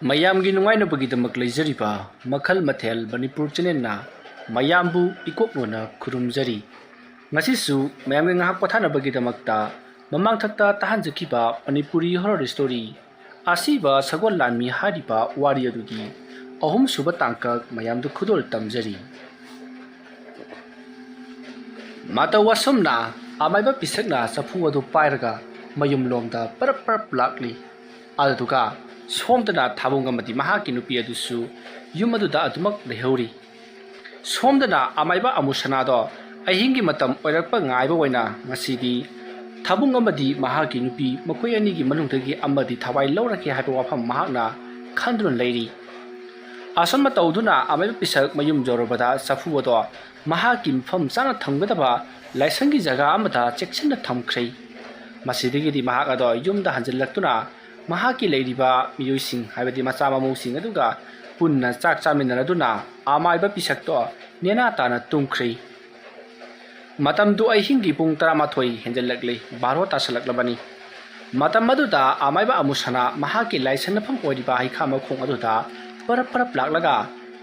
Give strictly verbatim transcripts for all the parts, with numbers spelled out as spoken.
ꯃꯌꯥꯝꯒꯤ ꯅꯨꯡꯉꯥꯏꯅꯕꯒꯤꯗꯃꯛ ꯂꯩꯖꯔꯤꯕ ꯃꯈꯜ ꯃꯊꯦꯜ ꯃꯅꯤꯄꯨꯔ ꯆꯦꯅꯦꯜꯅ ꯃꯌꯥꯝꯕꯨ ꯏꯀꯣꯛ ꯂꯣꯟꯅ ꯈꯨꯔꯨꯝꯖꯔꯤ꯫ ꯉꯁꯤꯁꯨ ꯃꯌꯥꯝꯒꯤ ꯉꯥꯏꯍꯥꯛ ꯄꯣꯊꯥꯅꯕꯒꯤꯗꯃꯛꯇ ꯃꯃꯥꯡꯊꯛꯇ ꯇꯥꯍꯟꯖꯈꯤꯕ ꯃꯅꯤꯄꯨꯔꯤ ꯍꯣꯔꯔ ꯁ꯭ꯇꯣꯔꯤ ꯑꯁꯤꯕ ꯁꯒꯣꯜ ꯂꯥꯟꯃꯤ ꯍꯥꯏꯔꯤꯕ ꯋꯥꯔꯤ ꯑꯗꯨꯒꯤ ꯑꯍꯨꯝꯁꯨꯕ ꯇꯥꯡꯀꯛ ꯃꯌꯥꯝꯗ ꯈꯨꯗꯣꯜ ꯇꯝꯖꯔꯤ꯫ ꯃꯇꯧ ꯑꯁꯨꯝꯅ ꯑꯃꯥꯏꯕ ꯄꯤꯁꯛꯅ ꯆꯐꯨ ꯑꯗꯨ ꯄꯥꯏꯔꯒ ꯃꯌꯨꯝꯂꯣꯝꯗ ꯄꯔꯞ ꯄꯔꯞ ꯂꯥꯛꯂꯤ꯫ ꯑꯗꯨꯗꯨꯒ ꯁꯣꯝꯗꯅ ꯊꯥꯕꯨꯡ ꯑꯃꯗꯤ ꯃꯍꯥꯛꯀꯤ ꯅꯨꯄꯤ ꯑꯗꯨꯁꯨ ꯌꯨꯝ ꯑꯗꯨꯗ ꯑꯗꯨꯃꯛ ꯂꯩꯍꯧꯔꯤ꯫ ꯁꯣꯝꯗꯅ ꯑꯃꯥꯏꯕ ꯑꯃꯨꯁꯅꯥꯗꯣ ꯑꯍꯤꯡꯒꯤ ꯃꯇꯝ ꯑꯣꯏꯔꯛꯄ ꯉꯥꯏꯕ ꯑꯣꯏꯅ ꯉꯁꯤꯗꯤ ꯊꯥꯕꯨꯡ ꯑꯃꯗꯤ ꯃꯍꯥꯛꯀꯤ ꯅꯨꯄꯤ ꯃꯈꯣꯏ ꯑꯅꯤꯒꯤ ꯃꯅꯨꯡꯗꯒꯤ ꯑꯃꯗꯤ ꯊꯋꯥꯏ ꯂꯧꯔꯒꯦ ꯍꯥꯏꯕ ꯋꯥꯐꯝ ꯃꯍꯥꯛꯅ ꯈꯟꯗꯨꯅ ꯂꯩꯔꯤ꯫ ꯑꯁꯨꯝꯅ ꯇꯧꯗꯨꯅ ꯑꯃꯥꯏꯕ ꯄꯤꯁꯛ ꯃꯌꯨꯝ ꯌꯧꯔꯕꯗ ꯆꯐꯨ ꯑꯗꯣ ꯃꯍꯥꯛꯀꯤ ꯃꯐꯝ ꯆꯥꯅ ꯊꯝꯒꯗꯕ ꯂꯥꯏꯁꯪꯒꯤ ꯖꯒꯥ ꯑꯃꯗ ꯆꯦꯛꯁꯤꯟꯅ ꯊꯝꯈ꯭ꯔꯦ꯫ ꯃꯁꯤꯗꯒꯤꯗꯤ ꯃꯍꯥꯛ ꯑꯗꯣ ꯌꯨꯝꯗ ꯍꯟꯖꯤꯜꯂꯛꯇꯨꯅ ꯃꯍꯥꯛꯀꯤ ꯂꯩꯔꯤꯕ ꯃꯤꯑꯣꯏꯁꯤꯡ, ꯍꯥꯏꯕꯗꯤ ꯃꯆꯥ ꯃꯃꯧꯁꯤꯡ ꯑꯗꯨꯒ ꯄꯨꯟꯅ ꯆꯥꯛ ꯆꯥꯃꯤꯟꯅꯔꯗꯨꯅ ꯑꯃꯥꯏꯕ ꯄꯤꯁꯛꯇꯣ ꯅꯦꯅꯥ ꯇꯥꯅ ꯇꯨꯝꯈ꯭ꯔꯦ꯫ ꯃꯇꯝꯗꯨ ꯑꯍꯤꯡꯒꯤ ꯄꯨꯡ ꯇꯔꯥꯃꯥꯊꯣꯏ ꯍꯦꯟꯖꯜꯂꯛꯂꯦ, ꯕꯥꯔꯣ ꯇꯥꯁꯜꯂꯛꯂꯕꯅꯤ꯫ ꯃꯇꯝ ꯑꯗꯨꯗ ꯑꯃꯥꯏꯕ ꯑꯃꯨꯁꯅꯥ ꯃꯍꯥꯛꯀꯤ ꯂꯥꯏ ꯁꯥꯟꯅꯐꯝ ꯑꯣꯏꯔꯤꯕ ꯍꯩꯈꯥ ꯃꯈꯣꯡ ꯑꯗꯨꯗ ꯄꯔꯞ ꯄꯔꯞ ꯂꯥꯛꯂꯒ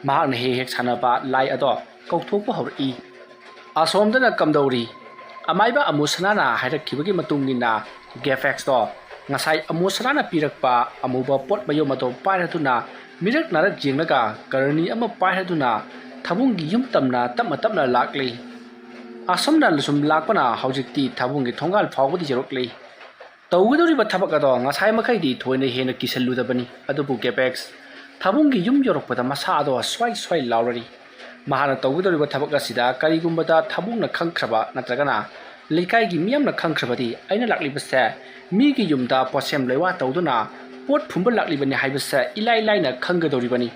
ꯃꯍꯥꯛꯅ ꯍꯦꯛ ꯍꯦꯛ ꯁꯥꯟꯅꯕ ꯂꯥꯏ ꯑꯗꯣ ꯀꯧꯊꯣꯛꯄ ꯍꯧꯔꯛꯏ꯫ ꯑꯁꯣꯝꯗꯅ ꯀꯝꯗꯧꯔꯤ? ꯑꯃꯥꯏꯕ ꯑꯃꯨꯁꯅꯥꯅ ꯍꯥꯏꯔꯛꯈꯤꯕꯒꯤ ꯃꯇꯨꯡ ꯏꯟꯅ ꯒꯦꯐꯦꯛꯁꯇꯣ ꯉꯁꯥꯏ ꯑꯃꯨꯁꯅꯥꯅ ꯄꯤꯔꯛꯄ ꯑꯃꯨꯕ ꯄꯣꯠ ꯃꯌꯨꯝ ꯑꯗꯣ ꯄꯥꯏꯔꯗꯨꯅ ꯃꯤꯔꯛ ꯅꯥꯔꯛ ꯌꯦꯡꯂꯒ ꯀꯔꯅꯤ ꯑꯃ ꯄꯥꯏꯔꯗꯨꯅ ꯊꯥꯕꯨꯡꯒꯤ ꯌꯨꯝ ꯇꯝꯅ ꯇꯞꯅ ꯇꯞꯅ ꯂꯥꯛꯂꯤ꯫ ꯑꯁꯨꯝꯅ ꯁꯨꯝ ꯂꯥꯛꯄꯅ ꯍꯧꯖꯤꯛꯇꯤ ꯊꯥꯕꯨꯡꯒꯤ ꯊꯣꯡꯒꯥꯜ ꯐꯥꯎꯕꯗ ꯌꯧꯔꯛꯂꯤ꯫ ꯇꯧꯒꯗꯧꯔꯤꯕ ꯊꯕꯛ ꯑꯗꯣ ꯉꯁꯥꯏ ꯃꯈꯩꯗꯤ ꯊꯣꯏꯅ ꯍꯦꯟꯅ ꯀꯤꯁꯜꯂꯨꯗꯕꯅꯤ, ꯑꯗꯨꯕꯨ ꯒꯦꯄꯦꯛꯁ ꯊꯥꯕꯨꯡꯒꯤ ꯌꯨꯝ ꯌꯧꯔꯛꯄꯗ ꯃꯁꯥ ꯑꯗꯣ ꯁ꯭ꯋꯥꯏ ꯁ꯭ꯋꯥꯏ ꯂꯥꯎꯔꯔꯤ꯫ ꯃꯍꯥꯛꯅ ꯇꯧꯒꯗꯧꯔꯤꯕ ꯊꯕꯛ ꯑꯁꯤꯗ ꯀꯔꯤꯒꯨꯝꯕꯗ ꯊꯥꯕꯨꯡꯅ ꯈꯪꯈ꯭ꯔꯕ ꯅꯠꯇ꯭ꯔꯒꯅ ꯂꯩꯀꯥꯏꯒꯤ ꯃꯤꯌꯥꯝꯅ ꯈꯪꯈ꯭ꯔꯕꯗꯤ ꯑꯩꯅ ꯂꯥꯛꯂꯤꯕꯁꯦ ꯃꯤꯒꯤ ꯌꯨꯝꯗ ꯄꯣꯠꯁꯦꯝ ꯂꯩꯋꯥ ꯇꯧꯗꯨꯅ ꯄꯣꯠ ꯐꯨꯝꯕ ꯂꯥꯛꯂꯤꯕꯅꯤ ꯍꯥꯏꯕꯁꯦ ꯏꯂꯥꯏ ꯂꯥꯏꯅ ꯈꯪꯒꯗꯧꯔꯤꯕꯅꯤ꯫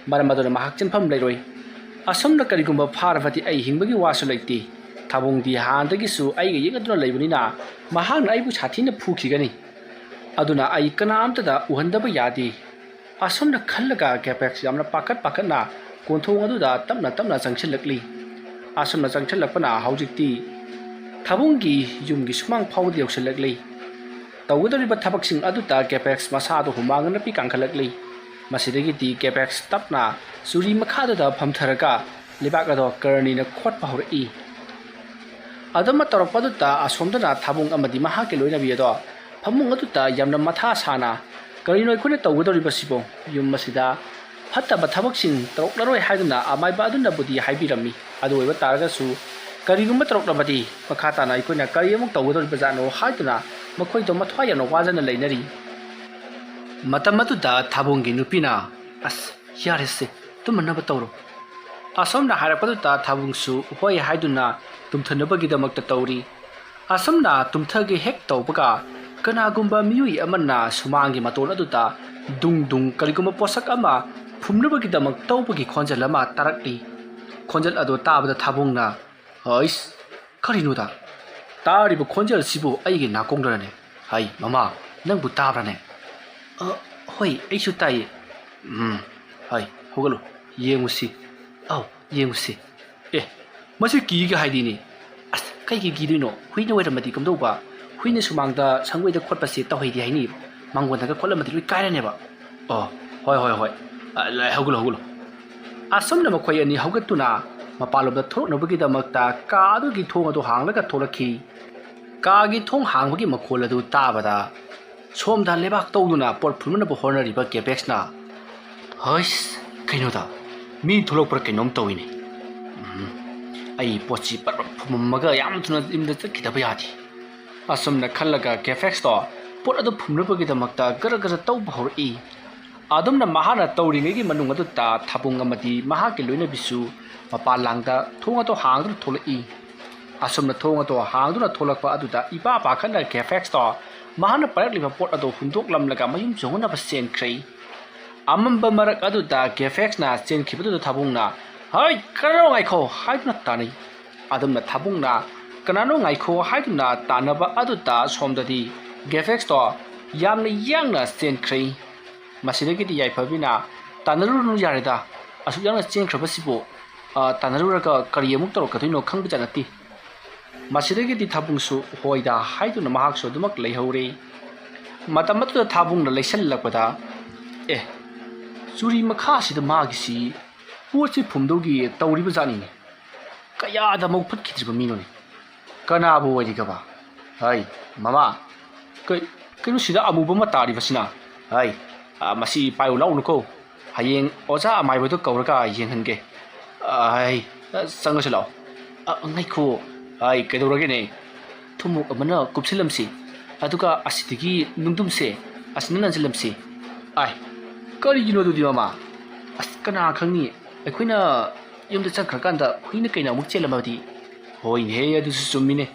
ꯃꯔꯝ ꯑꯗꯨꯅ ꯃꯍꯥꯛ ꯆꯦꯟꯐꯝ ꯂꯩꯔꯣꯏ꯫ ꯑꯁꯨꯝꯅ ꯀꯔꯤꯒꯨꯝꯕ ꯐꯥꯔꯕꯗꯤ ꯑꯩ ꯍꯤꯡꯕꯒꯤ ꯋꯥꯁꯨ ꯂꯩꯇꯦ꯫ ꯊꯥꯕꯨꯡꯗꯤ ꯍꯥꯟꯅꯗꯒꯤꯁꯨ ꯑꯩꯒ ꯌꯦꯛꯅꯗꯨꯅ ꯂꯩꯕꯅꯤꯅ ꯃꯍꯥꯛꯅ ꯑꯩꯕꯨ ꯁꯥꯊꯤꯅ ꯐꯨꯈꯤꯒꯅꯤ꯫ ꯑꯗꯨꯅ ꯑꯩ ꯀꯅꯥꯝꯇꯗ ꯎꯍꯟꯗꯕ ꯌꯥꯗꯦ꯫ ꯑꯁꯨꯝꯅ ꯈꯜꯂꯒ ꯒꯦꯄꯦꯛꯁ ꯌꯥꯝꯅ ꯄꯥꯈꯠ ꯄꯥꯈꯠꯅ ꯀꯣꯟꯊꯣꯡ ꯑꯗꯨꯗ ꯇꯞꯅ ꯇꯞꯅ ꯆꯪꯁꯤꯜꯂꯛꯂꯤ꯫ ꯑꯁꯨꯝꯅ ꯆꯪꯁꯤꯜꯂꯛꯄꯅ ꯍꯧꯖꯤꯛꯇꯤ ꯊꯥꯕꯨꯡꯒꯤ ꯌꯨꯝꯒꯤ ꯁꯨꯃꯥꯡ ꯐꯥꯎꯕꯗ ꯌꯧꯁꯤꯜꯂꯛꯂꯤ꯫ ꯇꯧꯒꯗꯧꯔꯤꯕ ꯊꯕꯛꯁꯤꯡ ꯑꯗꯨꯗ ꯒꯦꯄꯦꯛꯁ ꯃꯁꯥꯗꯨ ꯍꯨꯃꯥꯡꯅ ꯅꯞꯄꯤ ꯀꯥꯡꯈꯠꯂꯛꯂꯤ꯫ ꯃꯁꯤꯗꯒꯤꯗꯤ ꯀꯦꯐꯦꯛꯁ ꯇꯞꯅ ꯆꯨꯔꯤ ꯃꯈꯥꯗꯨꯗ ꯐꯝꯊꯔꯒ ꯂꯩꯕꯥꯛ ꯑꯗꯣ ꯀꯔꯅꯤꯅ ꯈꯣꯠꯄ ꯍꯧꯔꯛꯏ꯫ ꯑꯗꯨꯝꯅ ꯇꯧꯔꯛꯄꯗꯨꯗ ꯑꯁꯣꯝꯗꯅ ꯊꯥꯕꯨꯡ ꯑꯃꯗꯤ ꯃꯍꯥꯛꯀꯤ ꯂꯣꯏꯅꯕꯤ ꯑꯗꯣ ꯐꯃꯨꯡ ꯑꯗꯨꯗ ꯌꯥꯝꯅ ꯃꯊꯥ ꯁꯥꯅ, "ꯀꯔꯤꯅꯣ ꯑꯩꯈꯣꯏꯅ ꯇꯧꯒꯗꯧꯔꯤꯕꯁꯤꯕꯣ? ꯌꯨꯝ ꯑꯁꯤꯗ ꯐꯠꯇꯕ ꯊꯕꯛꯁꯤꯡ ꯇꯧꯔꯛꯂꯔꯣꯏ ꯍꯥꯏꯗꯨꯅ ꯑꯃꯥꯏꯕ ꯑꯗꯨꯅꯕꯨꯗꯤ ꯍꯥꯏꯕꯤꯔꯝꯃꯤ꯫ ꯑꯗꯨ ꯑꯣꯏꯕ ꯇꯥꯔꯒꯁꯨ ꯀꯔꯤꯒꯨꯝꯕ ꯇꯧꯔꯛꯂꯕꯗꯤ ꯃꯈꯥ ꯇꯥꯅ ꯑꯩꯈꯣꯏꯅ ꯀꯔꯤ ꯑꯃꯨꯛ ꯇꯧꯒꯗꯧꯔꯤꯕꯖꯥꯠꯅꯣ?" ꯍꯥꯏꯗꯨꯅ ꯃꯈꯣꯏꯗꯣ ꯃꯊ꯭ꯋꯥꯏ ꯌꯥꯝꯅ ꯋꯥꯖꯅ ꯂꯩꯅꯔꯤ꯫ ꯃꯇꯝ ꯑꯗꯨꯗ ꯊꯥꯕꯨꯡꯒꯤ ꯅꯨꯄꯤꯅ, "ꯑꯁ, ꯌꯥꯔꯦꯁꯦ, ꯇꯨꯝꯃꯅꯕ ꯇꯧꯔꯣ"꯫ ꯑꯁꯣꯝꯅ ꯍꯥꯏꯔꯛꯄꯗꯨꯗ ꯊꯥꯕꯨꯡꯁꯨ ꯍꯣꯏ ꯍꯥꯏꯗꯨꯅ ꯇꯨꯝꯊꯅꯕꯒꯤꯗꯃꯛꯇ ꯇꯧꯔꯤ꯫ ꯑꯁꯨꯝꯅ ꯇꯨꯝꯊꯒꯦ ꯍꯦꯛ ꯇꯧꯕꯒ, ꯀꯅꯥꯒꯨꯝꯕ ꯃꯤꯑꯣꯏ ꯑꯃꯅ ꯁꯨꯃꯥꯡꯒꯤ ꯃꯇꯣꯟ ꯑꯗꯨꯗ ꯗꯨꯡ ꯗꯨꯡ ꯀꯔꯤꯒꯨꯝꯕ ꯄꯣꯠꯁꯛ ꯑꯃ ꯐꯨꯝꯅꯕꯒꯤꯗꯃꯛ ꯇꯧꯕꯒꯤ ꯈꯣꯟꯖꯦꯜ ꯑꯃ ꯇꯥꯔꯛꯂꯤ꯫ ꯈꯣꯟꯖꯦꯜ ꯑꯗꯨ ꯇꯥꯕꯗ ꯊꯥꯕꯨꯡꯅ, "ꯍꯩꯁ, ꯀꯔꯤꯅꯣꯗ? ꯇꯥꯔꯤꯕ ꯈꯣꯟꯖꯦꯜꯁꯤꯕꯨ ꯑꯩꯒꯤ ꯅꯥꯀꯣꯡꯗꯔꯅꯦ? ꯍꯩ, ꯃꯃꯥ, ꯅꯪꯕꯨ ꯇꯥꯕ꯭ꯔꯅꯦ?" "ꯑ, ꯍꯣꯏ, ꯑꯩꯁꯨ ꯇꯥꯏꯌꯦ꯫" "ꯎꯝ, ꯍꯩ, ꯍꯧꯒꯠꯂꯨ, ꯌꯦꯡꯉꯨꯁꯤ꯫ ꯑꯧ, ꯌꯦꯡꯉꯨꯁꯤ꯫ ꯑꯦ, ꯃꯁꯤ ꯀꯤꯒꯦ ꯍꯥꯏꯗꯤꯅꯦ꯫ ꯑꯁ, ꯀꯩꯒꯤ ꯀꯤꯗꯣꯏꯅꯣ? ꯍꯨꯏꯅ ꯑꯣꯏꯔꯝꯃꯗꯤ ꯀꯝꯗꯧꯕ? ꯍꯨꯏꯅ ꯁꯨꯃꯥꯡꯗ ꯁꯪꯒꯣꯏꯗ ꯈꯣꯠꯄꯁꯦ ꯇꯧꯍꯩꯗꯦ ꯍꯥꯏꯅꯤ꯫ ꯃꯥꯡꯒꯣꯟꯗꯒ ꯈꯣꯠꯂꯝꯃꯗꯤ ꯂꯣꯏ ꯀꯥꯏꯔꯅꯦꯕ꯫ ꯑꯣ, ꯍꯣꯏ, ꯍꯣꯏ, ꯍꯣꯏ꯫ ꯑ, ꯂ-, ꯍꯧꯒꯠꯂꯣ, ꯍꯧꯒꯠꯂꯣ꯫" ꯑꯁꯨꯝꯅ ꯃꯈꯣꯏ ꯑꯅꯤ ꯍꯧꯒꯠꯇꯨꯅ ꯃꯄꯥꯟꯂꯣꯝꯗ ꯊꯣꯔꯛꯅꯕꯒꯤꯗꯃꯛꯇ ꯀꯥ ꯑꯗꯨꯒꯤ ꯊꯣꯡ ꯑꯗꯨ ꯍꯥꯡꯂꯒ ꯊꯣꯛꯂꯛꯈꯤ꯫ ꯀꯥꯒꯤ ꯊꯣꯡ ꯍꯥꯡꯕꯒꯤ ꯃꯈꯣꯜ ꯑꯗꯨ ꯇꯥꯕꯗ ꯁꯣꯝꯗ ꯂꯩꯕꯥꯛ ꯇꯧꯗꯨꯅ ꯄꯣꯠ ꯐꯨꯝꯅꯕ ꯍꯣꯠꯅꯔꯤꯕ ꯀꯦꯐꯦꯛꯁꯅ, "ꯍꯩꯁ, ꯀꯩꯅꯣꯗ, ꯃꯤ ꯊꯣꯛꯂꯛꯄ꯭ꯔꯥ ꯀꯩꯅꯣꯝ ꯇꯧꯏꯅꯦ꯫ ꯎꯝ, ꯑꯩ ꯄꯣꯠꯁꯤ ꯄꯠ ꯄꯠ ꯐꯨꯝꯃꯝꯃꯒ ꯌꯥꯝ ꯊꯨꯅ ꯌꯨꯝꯗ ꯆꯠꯈꯤꯗꯕ ꯌꯥꯗꯦ꯫" ꯑꯁꯨꯝꯅ ꯈꯜꯂꯒ ꯀꯦꯐꯦꯛꯁꯇꯣ ꯄꯣꯠ ꯑꯗꯨ ꯐꯨꯝꯅꯕꯒꯤꯗꯃꯛꯇ ꯒꯔ ꯒꯔ ꯇꯧꯕ ꯍꯧꯔꯛꯏ꯫ ꯑꯗꯨꯝꯅ ꯃꯍꯥꯛꯅ ꯇꯧꯔꯤꯉꯩꯒꯤ ꯃꯅꯨꯡ ꯑꯗꯨꯗ ꯊꯥꯕꯨꯡ ꯑꯃꯗꯤ ꯃꯍꯥꯛꯀꯤ ꯂꯣꯏꯅꯕꯤꯁꯨ ꯃꯄꯥꯟ ꯂꯥꯡꯗ ꯊꯣꯡ ꯑꯗꯨ ꯍꯥꯡꯗꯨꯅ ꯊꯣꯛꯂꯛꯏ꯫ ꯑꯁꯨꯝꯅ ꯊꯣꯡ ꯑꯗꯨ ꯍꯥꯡꯗꯨꯅ ꯊꯣꯛꯂꯛꯄ ꯑꯗꯨꯗ ꯏꯄꯥ ꯄꯥꯈꯠꯅ ꯀꯦꯐꯦꯛꯁꯇꯣ ꯃꯍꯥꯛꯅ ꯄꯥꯏꯔꯛꯂꯤꯕ ꯄꯣꯠ ꯑꯗꯨ ꯍꯨꯟꯗꯣꯛꯂꯝꯂꯒ ꯃꯌꯨꯝ ꯆꯪꯅꯕ ꯆꯦꯟꯈ꯭ꯔꯦ꯫ ꯑꯃꯝꯕ ꯃꯔꯛ ꯑꯗꯨꯗ ꯀꯦꯐꯦꯛꯁꯅ ꯆꯦꯟꯈꯤꯕꯗꯨꯗ ꯊꯥꯕꯨꯡꯅ, "ꯍꯩ, ꯀꯅꯥꯅꯣ ꯉꯥꯏꯈꯣ?" ꯍꯥꯏꯗꯨꯅ ꯇꯥꯅꯩ꯫ ꯑꯗꯨꯝꯅ ꯊꯥꯕꯨꯡꯅ, "ꯀꯅꯥꯅꯣ ꯉꯥꯏꯈꯣ?" ꯍꯥꯏꯗꯨꯅ ꯇꯥꯟꯅꯕ ꯑꯗꯨꯗ ꯁꯣꯝꯗꯗꯤ ꯀꯦꯐꯦꯛꯁꯇꯣ ꯌꯥꯝꯅ ꯌꯥꯡꯅ ꯆꯦꯟꯈ꯭ꯔꯦ꯫ ꯃꯁꯤꯗꯒꯤꯗꯤ ꯌꯥꯏꯐꯕꯤꯅ, "ꯇꯥꯟꯅꯔꯨꯔꯅꯨ ꯌꯥꯔꯦꯗ, ꯑꯁꯨꯛ ꯌꯥꯝꯅ ꯆꯦꯟꯈ꯭ꯔꯕꯁꯤꯕꯨ, ꯑ, ꯇꯥꯟꯅꯔꯨꯔꯒ ꯀꯔꯤ ꯑꯃꯨꯛ ꯇꯧꯔꯛꯀꯗꯣꯏꯅꯣ ꯈꯪꯕꯖꯥꯠ ꯅꯠꯇꯦ꯫" ꯃꯁꯤꯗꯒꯤꯗꯤ ꯊꯥꯕꯨꯡꯁꯨ ꯍꯣꯏꯗ ꯍꯥꯏꯗꯨꯅ ꯃꯍꯥꯛꯁꯨ ꯑꯗꯨꯃꯛ ꯂꯩꯍꯧꯔꯦ꯫ ꯃꯇꯝ ꯑꯗꯨꯗ ꯊꯥꯕꯨꯡꯅ ꯂꯩꯁꯜꯂꯛꯄꯗ, "ꯑꯦ, ꯆꯨꯔꯤ ꯃꯈꯥꯁꯤꯗ ꯃꯥꯒꯤꯁꯤ ꯄꯣꯠꯁꯤ ꯐꯨꯝꯗꯧꯒꯤ ꯇꯧꯔꯤꯕ ꯖꯥꯠꯅꯤꯅꯦ꯫ ꯀꯌꯥꯗ ꯃꯧ ꯐꯠꯈꯤꯗ꯭ꯔꯤꯕ ꯃꯤꯅꯣꯅꯦ꯫ ꯀꯅꯥꯕꯨ ꯑꯣꯏꯔꯤꯒꯕ? ꯍꯩ, ꯃꯃꯥ, ꯀꯩ-, ꯀꯩꯅꯣ ꯁꯤꯗ ꯑꯃꯨꯕ ꯑꯃ ꯇꯥꯔꯤꯕꯁꯤꯅ? ꯍꯩ, ꯑ, ꯃꯁꯤ ꯄꯥꯏꯌꯨ ꯂꯥꯎꯅꯨꯀꯣ꯫ ꯍꯌꯦꯡ ꯑꯣꯖꯥ ꯑꯃꯥꯏꯕꯗꯨ ꯀꯧꯔꯒ ꯌꯦꯡꯍꯟꯒꯦ꯫ ꯑ, ꯍꯩ, ꯑ, ꯆꯪꯉꯁꯤ ꯂꯥꯛꯑꯣ꯫ ꯑ, ꯉꯥꯏꯈꯣ꯫ ꯍꯩ, ꯀꯩꯗꯧꯔꯒꯦꯅꯦ? ꯊꯨꯝꯃꯣꯛ ꯑꯃꯅ ꯀꯨꯞꯁꯤꯜꯂꯝꯁꯤ, ꯑꯗꯨꯒ ꯑꯁꯤꯗꯒꯤ ꯅꯨꯡꯗꯨꯝꯁꯦ ꯑꯁꯤꯅ ꯅꯟꯁꯤꯜꯂꯝꯁꯤ꯫ ꯑꯥꯏ, ꯀꯔꯤꯒꯤꯅꯣ ꯑꯗꯨꯗꯤ, ꯃꯃꯥ? ꯑꯁ, ꯀꯅꯥ ꯈꯪꯅꯤ? ꯑꯩꯈꯣꯏꯅ ꯌꯨꯝꯗ ꯆꯠꯈ꯭ꯔꯀꯥꯟꯗ ꯍꯨꯏꯅ ꯀꯩꯅ ꯑꯃꯨꯛ ꯆꯦꯜꯂꯝꯃꯕꯗꯤ? ꯍꯣꯏꯅꯦꯍꯦ, ꯑꯗꯨꯁꯨ ꯆꯨꯝꯃꯤꯅꯦ꯫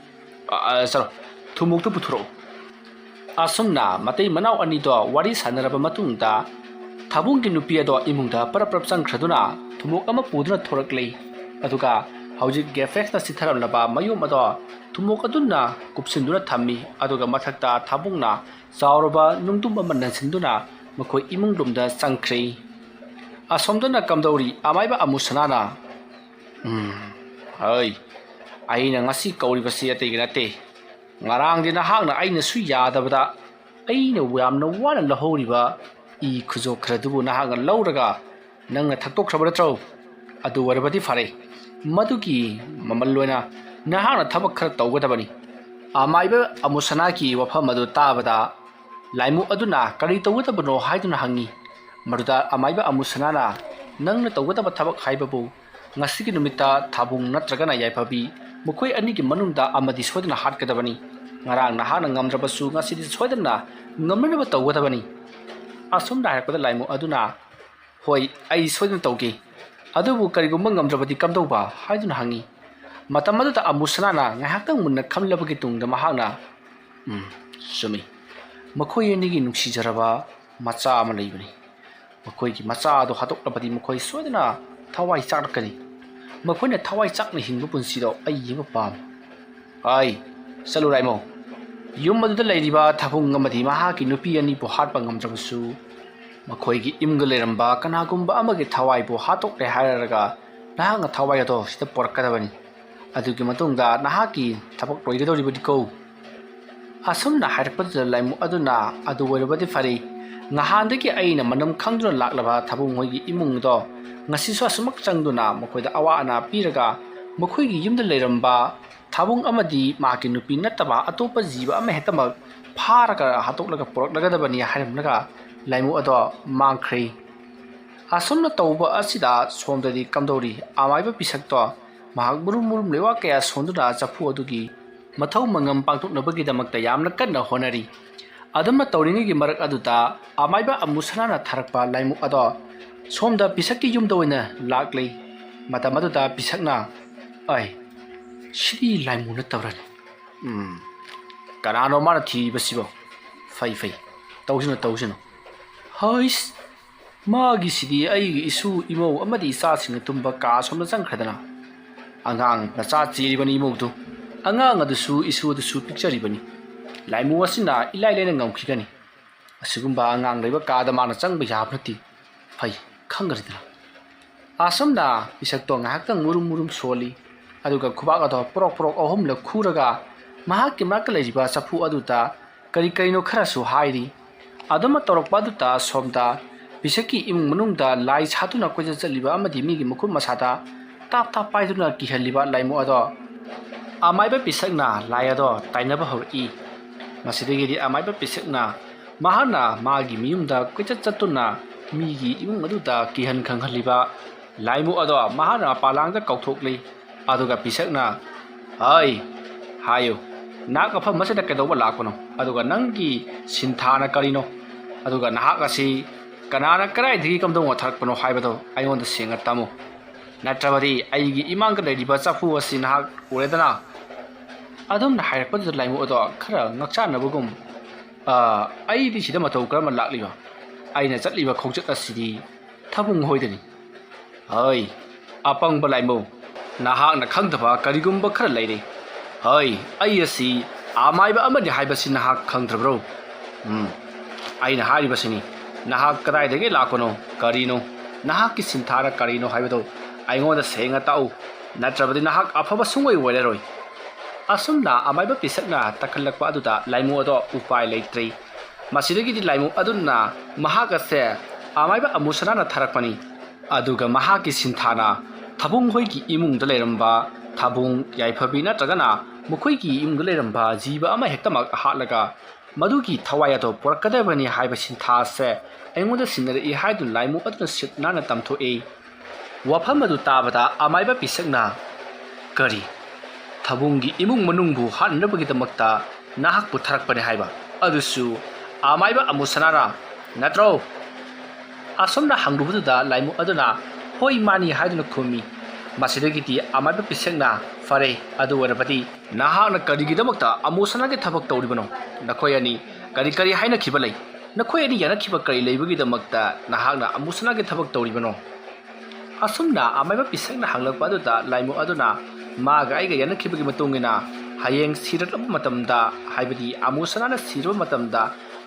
ꯑ, ꯑ, ꯆꯠꯂꯣ, ꯊꯨꯝꯃꯣꯛꯇꯨ ꯄꯨꯊꯣꯔꯛꯎ꯫ ꯑꯁꯨꯝꯅ ꯃꯇꯩ ꯃꯅꯥꯎ ꯑꯅꯤꯗꯣ ꯋꯥꯔꯤ ꯁꯥꯟꯅꯔꯕ ꯃꯇꯨꯡꯗ, ꯊꯥꯕꯨꯡꯒꯤ ꯅꯨꯄꯤ ꯑꯗꯣ ꯏꯃꯨꯡꯗ ꯄꯔꯞ ꯄꯔꯞ ꯆꯪꯈ꯭ꯔꯗꯨꯅ ꯊꯨꯝꯃꯣꯛ ꯑꯃ ꯄꯨꯗꯨꯅ ꯊꯣꯔꯛꯂꯦ꯫ ꯑꯗꯨꯒ ꯍꯧꯖꯤꯛ ꯒꯦꯐꯦꯛꯁꯅ ꯆꯤꯊꯔꯝꯂꯕ ꯃꯌꯨꯝ ꯑꯗꯣ ꯊꯨꯝꯃꯣꯛ ꯑꯗꯨꯅ ꯀꯨꯞꯁꯤꯟꯗꯨꯅ ꯊꯝꯃꯤ꯫ ꯑꯗꯨꯒ ꯃꯊꯛꯇ ꯊꯥꯕꯨꯡꯅ ꯆꯥꯎꯔꯕ ꯅꯨꯡꯗꯨꯝ ꯑꯃ ꯅꯟꯁꯤꯟꯗꯨꯅ ꯃꯈꯣꯏ ꯏꯃꯨꯡ ꯂꯣꯝꯗ ꯆꯪꯈ꯭ꯔꯦ꯫ ꯑꯁꯣꯝꯗꯅ ꯀꯝꯗꯧꯔꯤ? ꯑꯃꯥꯏꯕ ꯑꯃꯨꯁꯅꯥꯅ, "ꯎꯝ, ꯍꯣꯏ, ꯑꯩꯅ ꯉꯁꯤ ꯀꯧꯔꯤꯕꯁꯤ ꯑꯇꯩꯒꯤ ꯅꯠꯇꯦ꯫ ꯉꯔꯥꯡꯗꯤ ꯅꯍꯥꯛꯅ ꯑꯩꯅꯁꯨ ꯌꯥꯗꯕꯗ ꯑꯩꯅ ꯌꯥꯝꯅ ꯋꯥꯅ ꯂꯧꯍꯧꯔꯤꯕ ꯏ ꯈꯨꯖꯣꯛ ꯈꯔꯗꯨꯕꯨ ꯅꯍꯥꯛꯅ ꯂꯧꯔꯒ ꯅꯪꯅ ꯊꯛꯇꯣꯛꯈ꯭ꯔꯕ ꯅꯠꯇ꯭ꯔꯣ? ꯑꯗꯨ ꯑꯣꯏꯔꯕꯗꯤ ꯐꯔꯦ꯫ ꯃꯗꯨꯒꯤ ꯃꯃꯜ ꯑꯣꯏꯅ ꯅꯍꯥꯛꯅ ꯊꯕꯛ ꯈꯔ ꯇꯧꯒꯗꯕꯅꯤ꯫" ꯑꯃꯥꯏꯕ ꯑꯃꯨꯁꯅꯥꯒꯤ ꯋꯥꯐꯝ ꯑꯗꯨ ꯇꯥꯕꯗ ꯂꯥꯏꯃꯨ ꯑꯗꯨꯅ ꯀꯔꯤ ꯇꯧꯒꯗꯕꯅꯣ ꯍꯥꯏꯗꯨꯅ ꯍꯪꯉꯤ꯫ ꯃꯗꯨꯗ ꯑꯃꯥꯏꯕ ꯑꯃꯨꯁꯅꯥꯅ, "ꯅꯪꯅ ꯇꯧꯒꯗꯕ ꯊꯕꯛ ꯍꯥꯏꯕꯕꯨ ꯉꯁꯤꯒꯤ ꯅꯨꯃꯤꯠꯇ ꯊꯥꯕꯨꯡ ꯅꯠꯇ꯭ꯔꯒꯅ ꯌꯥꯏꯐꯕꯤ ꯃꯈꯣꯏ ꯑꯅꯤꯒꯤ ꯃꯅꯨꯡꯗ ꯑꯃꯗꯤ ꯁꯣꯏꯗꯅ ꯍꯥꯠꯀꯗꯕꯅꯤ꯫ ꯉꯔꯥꯡ ꯅꯍꯥꯛꯅ ꯉꯝꯗ꯭ꯔꯕꯁꯨ ꯉꯁꯤꯗꯤ ꯁꯣꯏꯗꯅ ꯉꯝꯅꯅꯕ ꯇꯧꯒꯗꯕꯅꯤ꯫" ꯑꯁꯨꯝꯅ ꯍꯥꯏꯔꯛꯄꯗ ꯂꯥꯏꯃꯨ ꯑꯗꯨꯅ, "ꯍꯣꯏ, ꯑꯩ ꯁꯣꯏꯗꯅ ꯇꯧꯒꯦ꯫ ꯑꯗꯨꯕꯨ ꯀꯔꯤꯒꯨꯝꯕ ꯉꯝꯗ꯭ꯔꯕꯗꯤ ꯀꯝꯗꯧꯕ?" ꯍꯥꯏꯗꯨꯅ ꯍꯪꯉꯤ꯫ ꯃꯇꯝ ꯑꯗꯨꯗ ꯑꯃꯨꯁꯅꯥꯅ ꯉꯥꯏꯍꯥꯛꯇꯪ ꯃꯨꯟꯅ ꯈꯜꯂꯕꯒꯤ ꯇꯨꯡꯗ ꯃꯍꯥꯛꯅ, "ꯎꯝ, ꯆꯨꯝꯃꯤ꯫ ꯃꯈꯣꯏ ꯑꯅꯤꯒꯤ ꯅꯨꯡꯁꯤꯖꯔꯕ ꯃꯆꯥ ꯑꯃ ꯂꯩꯕꯅꯤ꯫ ꯃꯈꯣꯏꯒꯤ ꯃꯆꯥ ꯑꯗꯨ ꯍꯥꯠꯇꯣꯛꯂꯕꯗꯤ ꯃꯈꯣꯏ ꯁꯣꯏꯗꯅ ꯊꯋꯥꯏ ꯆꯥꯛꯂꯛꯀꯅꯤ꯫ ꯃꯈꯣꯏꯅ ꯊꯋꯥꯏ ꯆꯥꯛꯅ ꯍꯤꯡꯕ ꯄꯨꯟꯁꯤꯗꯣ ꯑꯩ ꯌꯦꯡꯕ ꯄꯥꯝꯃꯤ꯫ ꯑꯩ, ꯆꯠꯂꯨ ꯔꯥꯏꯃꯣ꯫ ꯌꯨꯝ ꯑꯗꯨꯗ ꯂꯩꯔꯤꯕ ꯊꯥꯕꯨꯡ ꯑꯃꯗꯤ ꯃꯍꯥꯛꯀꯤ ꯅꯨꯄꯤ ꯑꯅꯤꯕꯨ ꯍꯥꯠꯄ ꯉꯝꯗ꯭ꯔꯕꯁꯨ, ꯃꯈꯣꯏꯒꯤ ꯏꯃꯨꯡꯗ ꯂꯩꯔꯝꯕ ꯀꯅꯥꯒꯨꯝꯕ ꯑꯃꯒꯤ ꯊꯋꯥꯏꯕꯨ ꯍꯥꯠꯇꯣꯛꯂꯦ ꯍꯥꯏꯔꯒ ꯅꯍꯥꯛꯅ ꯊꯋꯥꯏ ꯑꯗꯣ ꯁꯤꯗ ꯄꯨꯔꯛꯀꯗꯕꯅꯤ꯫ ꯑꯗꯨꯒꯤ ꯃꯇꯨꯡꯗ ꯅꯍꯥꯛꯀꯤ ꯊꯕꯛ ꯂꯣꯏꯒꯗꯧꯔꯤꯕꯅꯤꯀꯣ꯫" ꯑꯁꯨꯝꯅ ꯍꯥꯏꯔꯛꯄꯗꯨꯗ ꯂꯥꯏꯃꯨ ꯑꯗꯨꯅ, "ꯑꯗꯨ ꯑꯣꯏꯔꯕꯗꯤ ꯐꯔꯦ, ꯉꯍꯥꯟꯗꯒꯤ ꯑꯩꯅ ꯃꯅꯝ ꯈꯪꯗꯨꯅ ꯂꯥꯛꯂꯕ ꯊꯥꯕꯨꯡ ꯍꯣꯏꯒꯤ ꯏꯃꯨꯡꯗꯣ ꯉꯁꯤꯁꯨ ꯑꯁꯨꯃꯛ ꯆꯪꯗꯨꯅ ꯃꯈꯣꯏꯗ ꯑꯋꯥ ꯑꯅꯥ ꯄꯤꯔꯒ ꯃꯈꯣꯏꯒꯤ ꯌꯨꯝꯗ ꯂꯩꯔꯝꯕ ꯊꯥꯕꯨꯡ ꯑꯃꯗꯤ ꯃꯍꯥꯛꯀꯤ ꯅꯨꯄꯤ ꯅꯠꯇꯕ ꯑꯇꯣꯞꯄ ꯖꯤꯕ ꯑꯃꯍꯦꯛꯇꯃꯛ ꯐꯥꯔꯒ ꯍꯥꯠꯇꯣꯛꯂꯒ ꯄꯨꯔꯛꯂꯒꯗꯕꯅꯤ" ꯍꯥꯏꯔꯝꯂꯒ ꯂꯥꯏꯃꯨ ꯑꯗꯣ ꯃꯥꯡꯈ꯭ꯔꯦ꯫ ꯑꯁꯨꯝꯅ ꯇꯧꯕ ꯑꯁꯤꯗ ꯁꯣꯝꯗꯗꯤ ꯀꯝꯗꯧꯔꯤ? ꯑꯃꯥꯏꯕ ꯄꯤꯁꯛꯇꯣ ꯃꯍꯥꯛ ꯃꯨꯔꯨꯝ ꯃꯨꯔꯨꯝ ꯂꯩꯋꯥ ꯀꯌꯥ ꯁꯣꯟꯗꯨꯅ ꯆꯐꯨ ꯑꯗꯨꯒꯤ ꯃꯊꯧ ꯃꯉꯝ ꯄꯥꯡꯊꯣꯛꯅꯕꯒꯤꯗꯃꯛꯇ ꯌꯥꯝꯅ ꯀꯟꯅ ꯍꯣꯠꯅꯔꯤ꯫ ꯑꯗꯨꯝꯅ ꯇꯧꯔꯤꯉꯩꯒꯤ ꯃꯔꯛ ꯑꯗꯨꯗ ꯑꯃꯥꯏꯕ ꯑꯃꯨ ꯁꯅꯥꯅ ꯊꯥꯔꯛꯄ ꯂꯥꯏꯃꯨ ꯑꯗꯣ ꯁꯣꯝꯗ ꯄꯤꯁꯛꯀꯤ ꯌꯨꯝꯗ ꯑꯣꯏꯅ ꯂꯥꯛꯂꯤ꯫ ꯃꯇꯝ ꯑꯗꯨꯗ ꯄꯤꯁꯛꯅ, "ꯑꯩ, ꯁꯤꯗꯤ ꯂꯥꯏꯃꯨ ꯅꯠꯇꯕ꯭ꯔꯅꯦ? ꯎꯝ, ꯀꯅꯥꯅꯣ ꯃꯥꯅ ꯊꯤꯔꯤꯕꯁꯤꯕꯣ? ꯐꯩ, ꯐꯩ, ꯇꯧꯁꯤꯅꯨ, ꯇꯧꯁꯤꯅꯨ꯫ ꯍꯩꯁ, ꯃꯥꯒꯤꯁꯤꯗꯤ ꯑꯩꯒꯤ ꯏꯁꯨ ꯏꯃꯧ ꯑꯃꯗꯤ ꯏꯆꯥꯁꯤꯡꯅ ꯇꯨꯝꯕ ꯀꯥ ꯑꯁꯣꯝꯗ ꯆꯪꯈ꯭ꯔꯗꯅ꯫ ꯑꯉꯥꯡ ꯃꯆꯥ ꯆꯦꯜꯂꯤꯕꯅꯤ ꯏꯃꯧꯗꯨ꯫ ꯑꯉꯥꯡ ꯑꯗꯨꯁꯨ ꯏꯁꯨ ꯑꯗꯨꯁꯨ ꯄꯤꯛꯆꯔꯤꯕꯅꯤ꯫ ꯂꯥꯏꯃꯨ ꯑꯁꯤꯅ ꯏꯂꯥꯏ ꯂꯥꯏꯅ ꯉꯝꯈꯤꯒꯅꯤ꯫ ꯑꯁꯤꯒꯨꯝꯕ ꯑꯉꯥꯡ ꯂꯩꯕ ꯀꯥꯗ ꯃꯥꯅ ꯆꯪꯕ ꯌꯥꯕ ꯅꯠꯇꯦ꯫ ꯐꯩ, ꯈꯪꯈ꯭ꯔꯦꯗꯅ꯫" ꯑꯁꯨꯝꯅ ꯄꯤꯁꯛꯇꯣ ꯉꯥꯏꯍꯥꯛꯇꯪ ꯃꯨꯔꯨꯝ ꯃꯨꯔꯨꯝ ꯁꯣꯜꯂꯤ꯫ ꯑꯗꯨꯒ ꯈꯨꯕꯥꯛ ꯑꯗꯣ ꯄꯣꯔꯣꯛ ꯄꯣꯔꯣꯛ ꯑꯍꯨꯝꯂꯛ ꯈꯨꯔꯒ ꯃꯍꯥꯛꯀꯤ ꯃꯅꯥꯛꯇ ꯂꯩꯔꯤꯕ ꯆꯐꯨ ꯑꯗꯨꯗ ꯀꯔꯤ ꯀꯔꯤꯅꯣ ꯈꯔꯁꯨ ꯍꯥꯏꯔꯤ꯫ ꯑꯗꯨꯃꯛ ꯇꯧꯔꯛꯄ ꯑꯗꯨꯗ ꯁꯣꯝꯗ ꯄꯤꯁꯛꯀꯤ ꯏꯃꯨꯡ ꯃꯅꯨꯡꯗ ꯂꯥꯏ ꯁꯥꯗꯨꯅ ꯀꯣꯏꯆꯠ ꯆꯠꯂꯤꯕ ꯑꯃꯗꯤ ꯃꯤꯒꯤ ꯃꯈꯨꯠ ꯃꯁꯥꯗ ꯇꯥꯞ ꯇꯥꯞ ꯄꯥꯏꯗꯨꯅ ꯀꯤꯍꯜꯂꯤꯕ ꯂꯥꯏꯃꯨ ꯑꯗꯣ ꯑꯃꯥꯏꯕ ꯄꯤꯁꯛꯅ ꯂꯥꯏ ꯑꯗꯣ ꯇꯥꯏꯅꯕ ꯍꯧꯔꯛꯏ꯫ ꯃꯁꯤꯗꯒꯤꯗꯤ ꯑꯃꯥꯏꯕ ꯄꯤꯁꯛꯅ ꯃꯍꯥꯛꯅ ꯃꯥꯒꯤ ꯃꯌꯨꯝꯗ ꯀꯣꯏꯆꯠ ꯆꯠꯇꯨꯅ ꯃꯤꯒꯤ ꯏꯃꯨꯡ ꯑꯗꯨꯗ ꯀꯤꯍꯟ ꯈꯪꯍꯜꯂꯤꯕ ꯂꯥꯏꯃꯨ ꯑꯗꯣ ꯃꯍꯥꯛꯅ ꯃꯄꯥꯂꯥꯡꯗ ꯀꯧꯊꯣꯛꯂꯤ꯫ ꯑꯗꯨꯒ ꯄꯤꯁꯛꯅ, "ꯍꯩ, ꯍꯥꯏꯌꯨ, ꯅꯍꯥꯛ ꯃꯐꯝ ꯑꯁꯤꯗ ꯀꯩꯗꯧꯕ ꯂꯥꯛꯄꯅꯣ? ꯑꯗꯨꯒ ꯅꯪꯒꯤ ꯁꯤꯟꯊꯥꯅ ꯀꯔꯤꯅꯣ? ꯑꯗꯨꯒ ꯅꯍꯥꯛ ꯑꯁꯤ ꯀꯅꯥꯅ ꯀꯗꯥꯏꯗꯒꯤ ꯀꯝꯗꯧꯅ ꯊꯥꯔꯛꯄꯅꯣ ꯍꯥꯏꯕꯗꯣ ꯑꯩꯉꯣꯟꯗ ꯁꯦꯡꯅ ꯇꯝꯃꯨ꯫ ꯅꯠꯇ꯭ꯔꯕꯗꯤ ꯑꯩꯒꯤ ꯏꯃꯥꯡꯗ ꯂꯩꯔꯤꯕ ꯆꯐꯨ ꯑꯁꯤ ꯅꯍꯥꯛ ꯎꯔꯦꯗꯅ?" ꯑꯗꯨꯝꯅ ꯍꯥꯏꯔꯛꯄꯗꯨꯗ ꯂꯥꯏꯃꯨ ꯑꯗꯣ ꯈꯔ ꯉꯛꯆꯥꯟꯅꯕꯒꯨꯝ, "ꯑ, ꯑꯩꯗꯤ ꯁꯤꯗ ꯃꯇꯧ ꯀꯔꯝꯅ ꯂꯥꯛꯂꯤꯕ? ꯑꯩꯅ ꯆꯠꯂꯤꯕ ꯈꯣꯡꯆꯠ ꯑꯁꯤꯗꯤ ꯊꯥꯕꯨꯡ ꯍꯣꯏꯗꯅꯤ꯫" "ꯍꯩ, ꯑꯄꯪꯕ ꯂꯥꯏꯃꯨ, ꯅꯍꯥꯛꯅ ꯈꯪꯗꯕ ꯀꯔꯤꯒꯨꯝꯕ ꯈꯔ ꯂꯩꯔꯦ꯫ ꯍꯩ, ꯑꯩ ꯑꯁꯤ ꯑꯃꯥꯏꯕ ꯑꯃꯅꯤ ꯍꯥꯏꯕꯁꯤ ꯅꯍꯥꯛ ꯈꯪꯗ꯭ꯔꯕ꯭ꯔꯣ? ꯎꯝ, ꯑꯩꯅ ꯍꯥꯏꯔꯤꯕꯁꯤꯅꯤ, ꯅꯍꯥꯛ ꯀꯗꯥꯏꯗꯒꯤ ꯂꯥꯛꯄꯅꯣ, ꯀꯔꯤꯅꯣ, ꯅꯍꯥꯛꯀꯤ ꯁꯤꯟꯊꯥꯅ ꯀꯔꯤꯅꯣ ꯍꯥꯏꯕꯗꯨ ꯑꯩꯉꯣꯟꯗ ꯁꯦꯡꯅ ꯇꯥꯛꯎ, ꯅꯠꯇ꯭ꯔꯕꯗꯤ ꯅꯍꯥꯛ ꯑꯐꯕ ꯁꯨꯡꯑꯣꯏ ꯑꯣꯏꯔꯔꯣꯏ꯫" ꯑꯁꯨꯝꯅ ꯑꯃꯥꯏꯕ ꯄꯤꯁꯛꯅ ꯇꯛꯈꯠꯂꯛꯄ ꯑꯗꯨꯗ ꯂꯥꯏꯃꯨ ꯑꯗꯣ ꯎꯄꯥꯏ ꯂꯩꯇ꯭ꯔꯦ꯫ ꯃꯁꯤꯗꯒꯤꯗꯤ ꯂꯥꯏꯃꯨ ꯑꯗꯨꯅ ꯃꯍꯥꯛ ꯑꯁꯦ ꯑꯃꯥꯏꯕ ꯑꯃꯨꯁꯅꯥꯅ ꯊꯥꯔꯛꯄꯅꯤ꯫ ꯑꯗꯨꯒ ꯃꯍꯥꯛꯀꯤ ꯁꯤꯟꯊꯥꯅ ꯊꯕꯨꯡ ꯍꯣꯏꯒꯤ ꯏꯃꯨꯡꯗ ꯂꯩꯔꯝꯕ ꯊꯕꯨꯡ, ꯌꯥꯏꯐꯕꯤ ꯅꯠꯇ꯭ꯔꯒꯅ ꯃꯈꯣꯏꯒꯤ ꯏꯃꯨꯡꯗ ꯂꯩꯔꯝꯕ ꯖꯤꯕ ꯑꯃ ꯍꯦꯛꯇꯃꯛ ꯍꯥꯠꯂꯒ ꯃꯗꯨꯒꯤ ꯊꯋꯥꯏ ꯑꯗꯣ ꯄꯨꯔꯛꯀꯗꯕꯅꯤ ꯍꯥꯏꯕ ꯁꯤꯟꯊꯥ ꯑꯁꯦ ꯑꯩꯉꯣꯟꯗ ꯁꯤꯟꯅꯔꯛꯏ ꯍꯥꯏꯗꯨꯅ ꯂꯥꯏꯃꯨ ꯑꯗꯨꯅ ꯁꯤꯠ ꯅꯥꯟꯅ ꯇꯝꯊꯣꯛꯏ꯫ ꯋꯥꯐꯝ ꯑꯗꯨ ꯇꯥꯕꯗ ꯑꯃꯥꯏꯕ ꯄꯤꯁꯛꯅ, "ꯀꯔꯤ? ꯊꯕꯨꯡꯒꯤ ꯏꯃꯨꯡ ꯃꯅꯨꯡꯕꯨ ꯍꯥꯠꯅꯅꯕꯒꯤꯗꯃꯛꯇ ꯅꯍꯥꯛꯄꯨ ꯊꯥꯔꯛꯄꯅꯤ ꯍꯥꯏꯕ? ꯑꯗꯨꯁꯨ ꯑꯃꯥꯏꯕ ꯑꯃꯨꯁꯅꯥꯅ ꯅꯠꯇ꯭ꯔꯣ?" ꯑꯁꯨꯝꯅ ꯍꯪꯂꯨꯕꯗꯨꯗ ꯂꯥꯏꯃꯨ ꯑꯗꯨꯅ, "ꯍꯣꯏ, ꯃꯥꯅꯤ" ꯍꯥꯏꯗꯨꯅ ꯈꯨꯝꯃꯤ꯫ ꯃꯁꯤꯗꯒꯤꯗꯤ ꯑꯃꯥꯏꯕ ꯄꯤꯁꯛꯅ, "ꯐꯔꯦ, ꯑꯗꯨ ꯑꯣꯏꯔꯕꯗꯤ ꯅꯍꯥꯛꯅ ꯀꯔꯤꯒꯤꯗꯃꯛꯇ ꯑꯃꯨꯁꯅꯥꯒꯤ ꯊꯕꯛ ꯇꯧꯔꯤꯕꯅꯣ? ꯅꯈꯣꯏ ꯑꯅꯤ ꯀꯔꯤ ꯀꯔꯤ ꯍꯥꯏꯅꯈꯤꯕ ꯂꯩ? ꯅꯈꯣꯏ ꯑꯅꯤ ꯌꯥꯅꯈꯤꯕ ꯀꯔꯤ ꯂꯩꯕꯒꯤꯗꯃꯛꯇ ꯅꯍꯥꯛꯅ ꯑꯃꯨꯁꯅꯥꯒꯤ ꯊꯕꯛ ꯇꯧꯔꯤꯕꯅꯣ?" ꯑꯁꯨꯝꯅ ꯑꯃꯥꯏꯕ ꯄꯤꯁꯛꯅ ꯍꯪꯂꯛꯄ ꯑꯗꯨꯗ ꯂꯥꯏꯃꯨ ꯑꯗꯨꯅ, "ꯃꯥꯒ ꯑꯩꯒ ꯌꯥꯅꯈꯤꯕꯒꯤ ꯃꯇꯨꯡ ꯏꯟꯅ ꯍꯌꯦꯡ ꯁꯤꯔꯛꯂꯕ ꯃꯇꯝꯗ, ꯍꯥꯏꯕꯗꯤ ꯑꯃꯨꯁꯅꯥꯅ ꯁꯤꯔꯕ ꯃꯇꯝꯗ,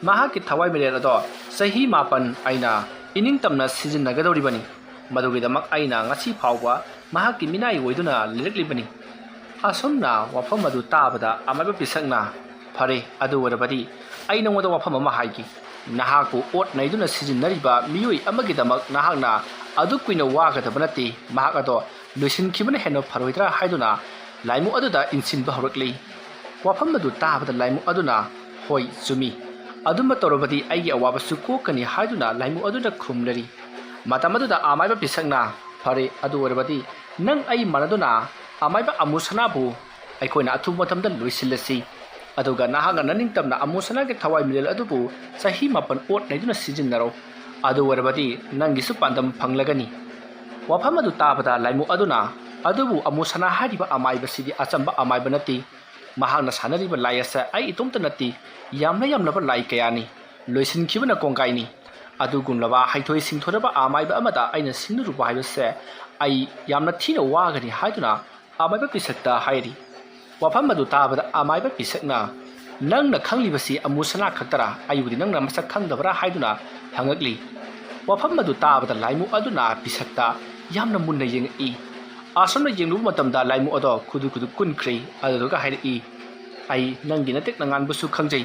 ꯃꯍꯥꯛꯀꯤ ꯊꯋꯥꯏ ꯃꯤꯔꯦꯜ ꯑꯗꯣ ꯆꯍꯤ ꯃꯥꯄꯟ ꯑꯩꯅ ꯏꯅꯤꯡꯇꯝꯅ ꯁꯤꯖꯤꯟꯅꯒꯗꯧꯔꯤꯕꯅꯤ꯫ ꯃꯗꯨꯒꯤꯗꯃꯛ ꯑꯩꯅ ꯉꯁꯤ ꯐꯥꯎꯕ ꯃꯍꯥꯛꯀꯤ ꯃꯤꯅꯥꯏ ꯑꯣꯏꯗꯨꯅ ꯂꯩꯔꯛꯂꯤꯕꯅꯤ꯫" ꯑꯁꯨꯝꯅ ꯋꯥꯐꯝ ꯑꯗꯨ ꯇꯥꯕꯗ ꯑꯃꯥꯏꯕ ꯄꯤꯁꯛꯅ, "ꯐꯔꯦ, ꯑꯗꯨ ꯑꯣꯏꯔꯕꯗꯤ ꯑꯩ ꯅꯉꯣꯟꯗ ꯋꯥꯐꯝ ꯑꯃ ꯍꯥꯏꯒꯦ꯫ ꯅꯍꯥꯛꯄꯨ ꯑꯣꯠ ꯅꯩꯗꯨꯅ ꯁꯤꯖꯤꯟꯅꯔꯤꯕ ꯃꯤꯑꯣꯏ ꯑꯃꯒꯤꯗꯃꯛ ꯅꯍꯥꯛꯅ ꯑꯗꯨꯛ ꯀꯨꯏꯅ ꯋꯥꯒꯗꯕ ꯅꯠꯇꯦ꯫ ꯃꯍꯥꯛ ꯑꯗꯣ ꯂꯣꯏꯁꯤꯟꯈꯤꯕꯅ ꯍꯦꯟꯅ ꯐꯔꯣꯏꯗ꯭ꯔꯥ?" ꯍꯥꯏꯗꯨꯅ ꯂꯥꯏꯃꯨ ꯑꯗꯨꯗ ꯏꯟꯁꯤꯟꯕ ꯍꯧꯔꯛꯂꯤ꯫ ꯋꯥꯐꯝ ꯑꯗꯨ ꯇꯥꯕꯗ ꯂꯥꯏꯃꯨ ꯑꯗꯨꯅ, "ꯍꯣꯏ, ꯆꯨꯝꯃꯤ꯫ ꯑꯗꯨꯝꯕ ꯇꯧꯔꯕꯗꯤ ꯑꯩꯒꯤ ꯑꯋꯥꯕꯁꯨ ꯀꯣꯛꯀꯅꯤ" ꯍꯥꯏꯗꯨꯅ ꯂꯥꯏꯃꯨ ꯑꯗꯨꯅ ꯈꯨꯝꯂꯔꯤ꯫ ꯃꯇꯝ ꯑꯗꯨꯗ ꯑꯃꯥꯏꯕ ꯄꯤꯁꯛꯅ, "ꯐꯔꯦ, ꯑꯗꯨ ꯑꯣꯏꯔꯕꯗꯤ ꯅꯪ ꯑꯩ ꯃꯥꯟꯅꯗꯨꯅ ꯑꯃꯥꯏꯕ ꯑꯃꯨꯁꯅꯥꯕꯨ ꯑꯩꯈꯣꯏꯅ ꯑꯊꯨꯕ ꯃꯇꯝꯗ ꯂꯣꯏꯁꯤꯜꯂꯁꯤ꯫ ꯑꯗꯨꯒ ꯅꯍꯥꯛꯅ ꯅꯅꯤꯡꯇꯝꯅ ꯑꯃꯨꯁꯅꯥꯒꯤ ꯊꯋꯥꯏ ꯃꯤꯔꯦꯜ ꯑꯗꯨꯕꯨ ꯆꯍꯤ ꯃꯥꯄꯟ ꯑꯣꯠ ꯅꯩꯗꯨꯅ ꯁꯤꯖꯤꯟꯅꯔꯣ꯫ ꯑꯗꯨ ꯑꯣꯏꯔꯕꯗꯤ ꯅꯪꯒꯤꯁꯨ ꯄꯥꯟꯗꯝ ꯐꯪꯂꯒꯅꯤ꯫" ꯋꯥꯐꯝ ꯑꯗꯨ ꯇꯥꯕꯗ ꯂꯥꯏꯃꯨ ꯑꯗꯨꯅ, "ꯑꯗꯨꯕꯨ ꯑꯃꯨꯁꯅꯥ ꯍꯥꯏꯔꯤꯕ ꯑꯃꯥꯏꯕꯁꯤꯗꯤ ꯑꯆꯝꯕ ꯑꯃꯥꯏꯕ ꯅꯠꯇꯦ꯫ ꯃꯍꯥꯛꯅ ꯁꯥꯟꯅꯔꯤꯕ ꯂꯥꯏ ꯑꯁꯦ ꯑꯩ ꯏꯇꯣꯝꯇ ꯅꯠꯇꯦ, ꯌꯥꯝꯅ ꯌꯥꯝꯂꯕ ꯂꯥꯏ ꯀꯌꯥꯅꯤ꯫ ꯂꯣꯏꯁꯤꯟꯈꯤꯕꯅ ꯀꯣꯡꯒꯥꯏꯅꯤ꯫ ꯑꯗꯨꯒꯨꯝꯂꯕ ꯍꯩꯊꯣꯏ ꯁꯤꯡꯊꯣꯏꯔꯕ ꯑꯃꯥꯏꯕ ꯑꯃꯗ ꯑꯩꯅ ꯁꯤꯡꯅꯔꯨꯕ ꯍꯥꯏꯕꯁꯦ ꯑꯩ ꯌꯥꯝꯅ ꯊꯤꯅ ꯋꯥꯒꯅꯤ" ꯍꯥꯏꯗꯨꯅ ꯑꯃꯥꯏꯕ ꯄꯤꯁꯛꯇ ꯍꯥꯏꯔꯤ꯫ ꯋꯥꯐꯝ ꯑꯗꯨ ꯇꯥꯕꯗ ꯑꯃꯥꯏꯕ ꯄꯤꯁꯛꯅ, "ꯅꯪꯅ ꯈꯪꯂꯤꯕꯁꯤ ꯑꯃꯨꯁꯅꯥ ꯈꯛꯇꯔꯥ? ꯑꯩꯕꯨꯗꯤ ꯅꯪꯅ ꯃꯁꯛ ꯈꯪꯗꯕ꯭ꯔꯥ?" ꯍꯥꯏꯗꯨꯅ ꯍꯪꯉꯛꯂꯤ꯫ ꯋꯥꯐꯝ ꯑꯗꯨ ꯇꯥꯕꯗ ꯂꯥꯏꯃꯨ ꯑꯗꯨꯅ ꯄꯤꯁꯛꯇ ꯌꯥꯝꯅ ꯃꯨꯟꯅ ꯌꯦꯡꯉꯛꯏ꯫ ꯑꯁꯨꯝꯅ ꯌꯦꯡꯂꯨꯕ ꯃꯇꯝꯗ ꯂꯥꯏꯃꯨ ꯑꯗꯣ ꯈꯨꯗꯨ ꯈꯨꯗꯨ ꯀꯨꯟꯈ꯭ꯔꯦ꯫ ꯑꯗꯨꯗꯨꯒ ꯍꯥꯏꯔꯛꯏ, "ꯑꯩ ꯅꯪꯒꯤ ꯅꯇꯤꯛ ꯅꯉꯥꯟꯕꯁꯨ ꯈꯪꯖꯩ,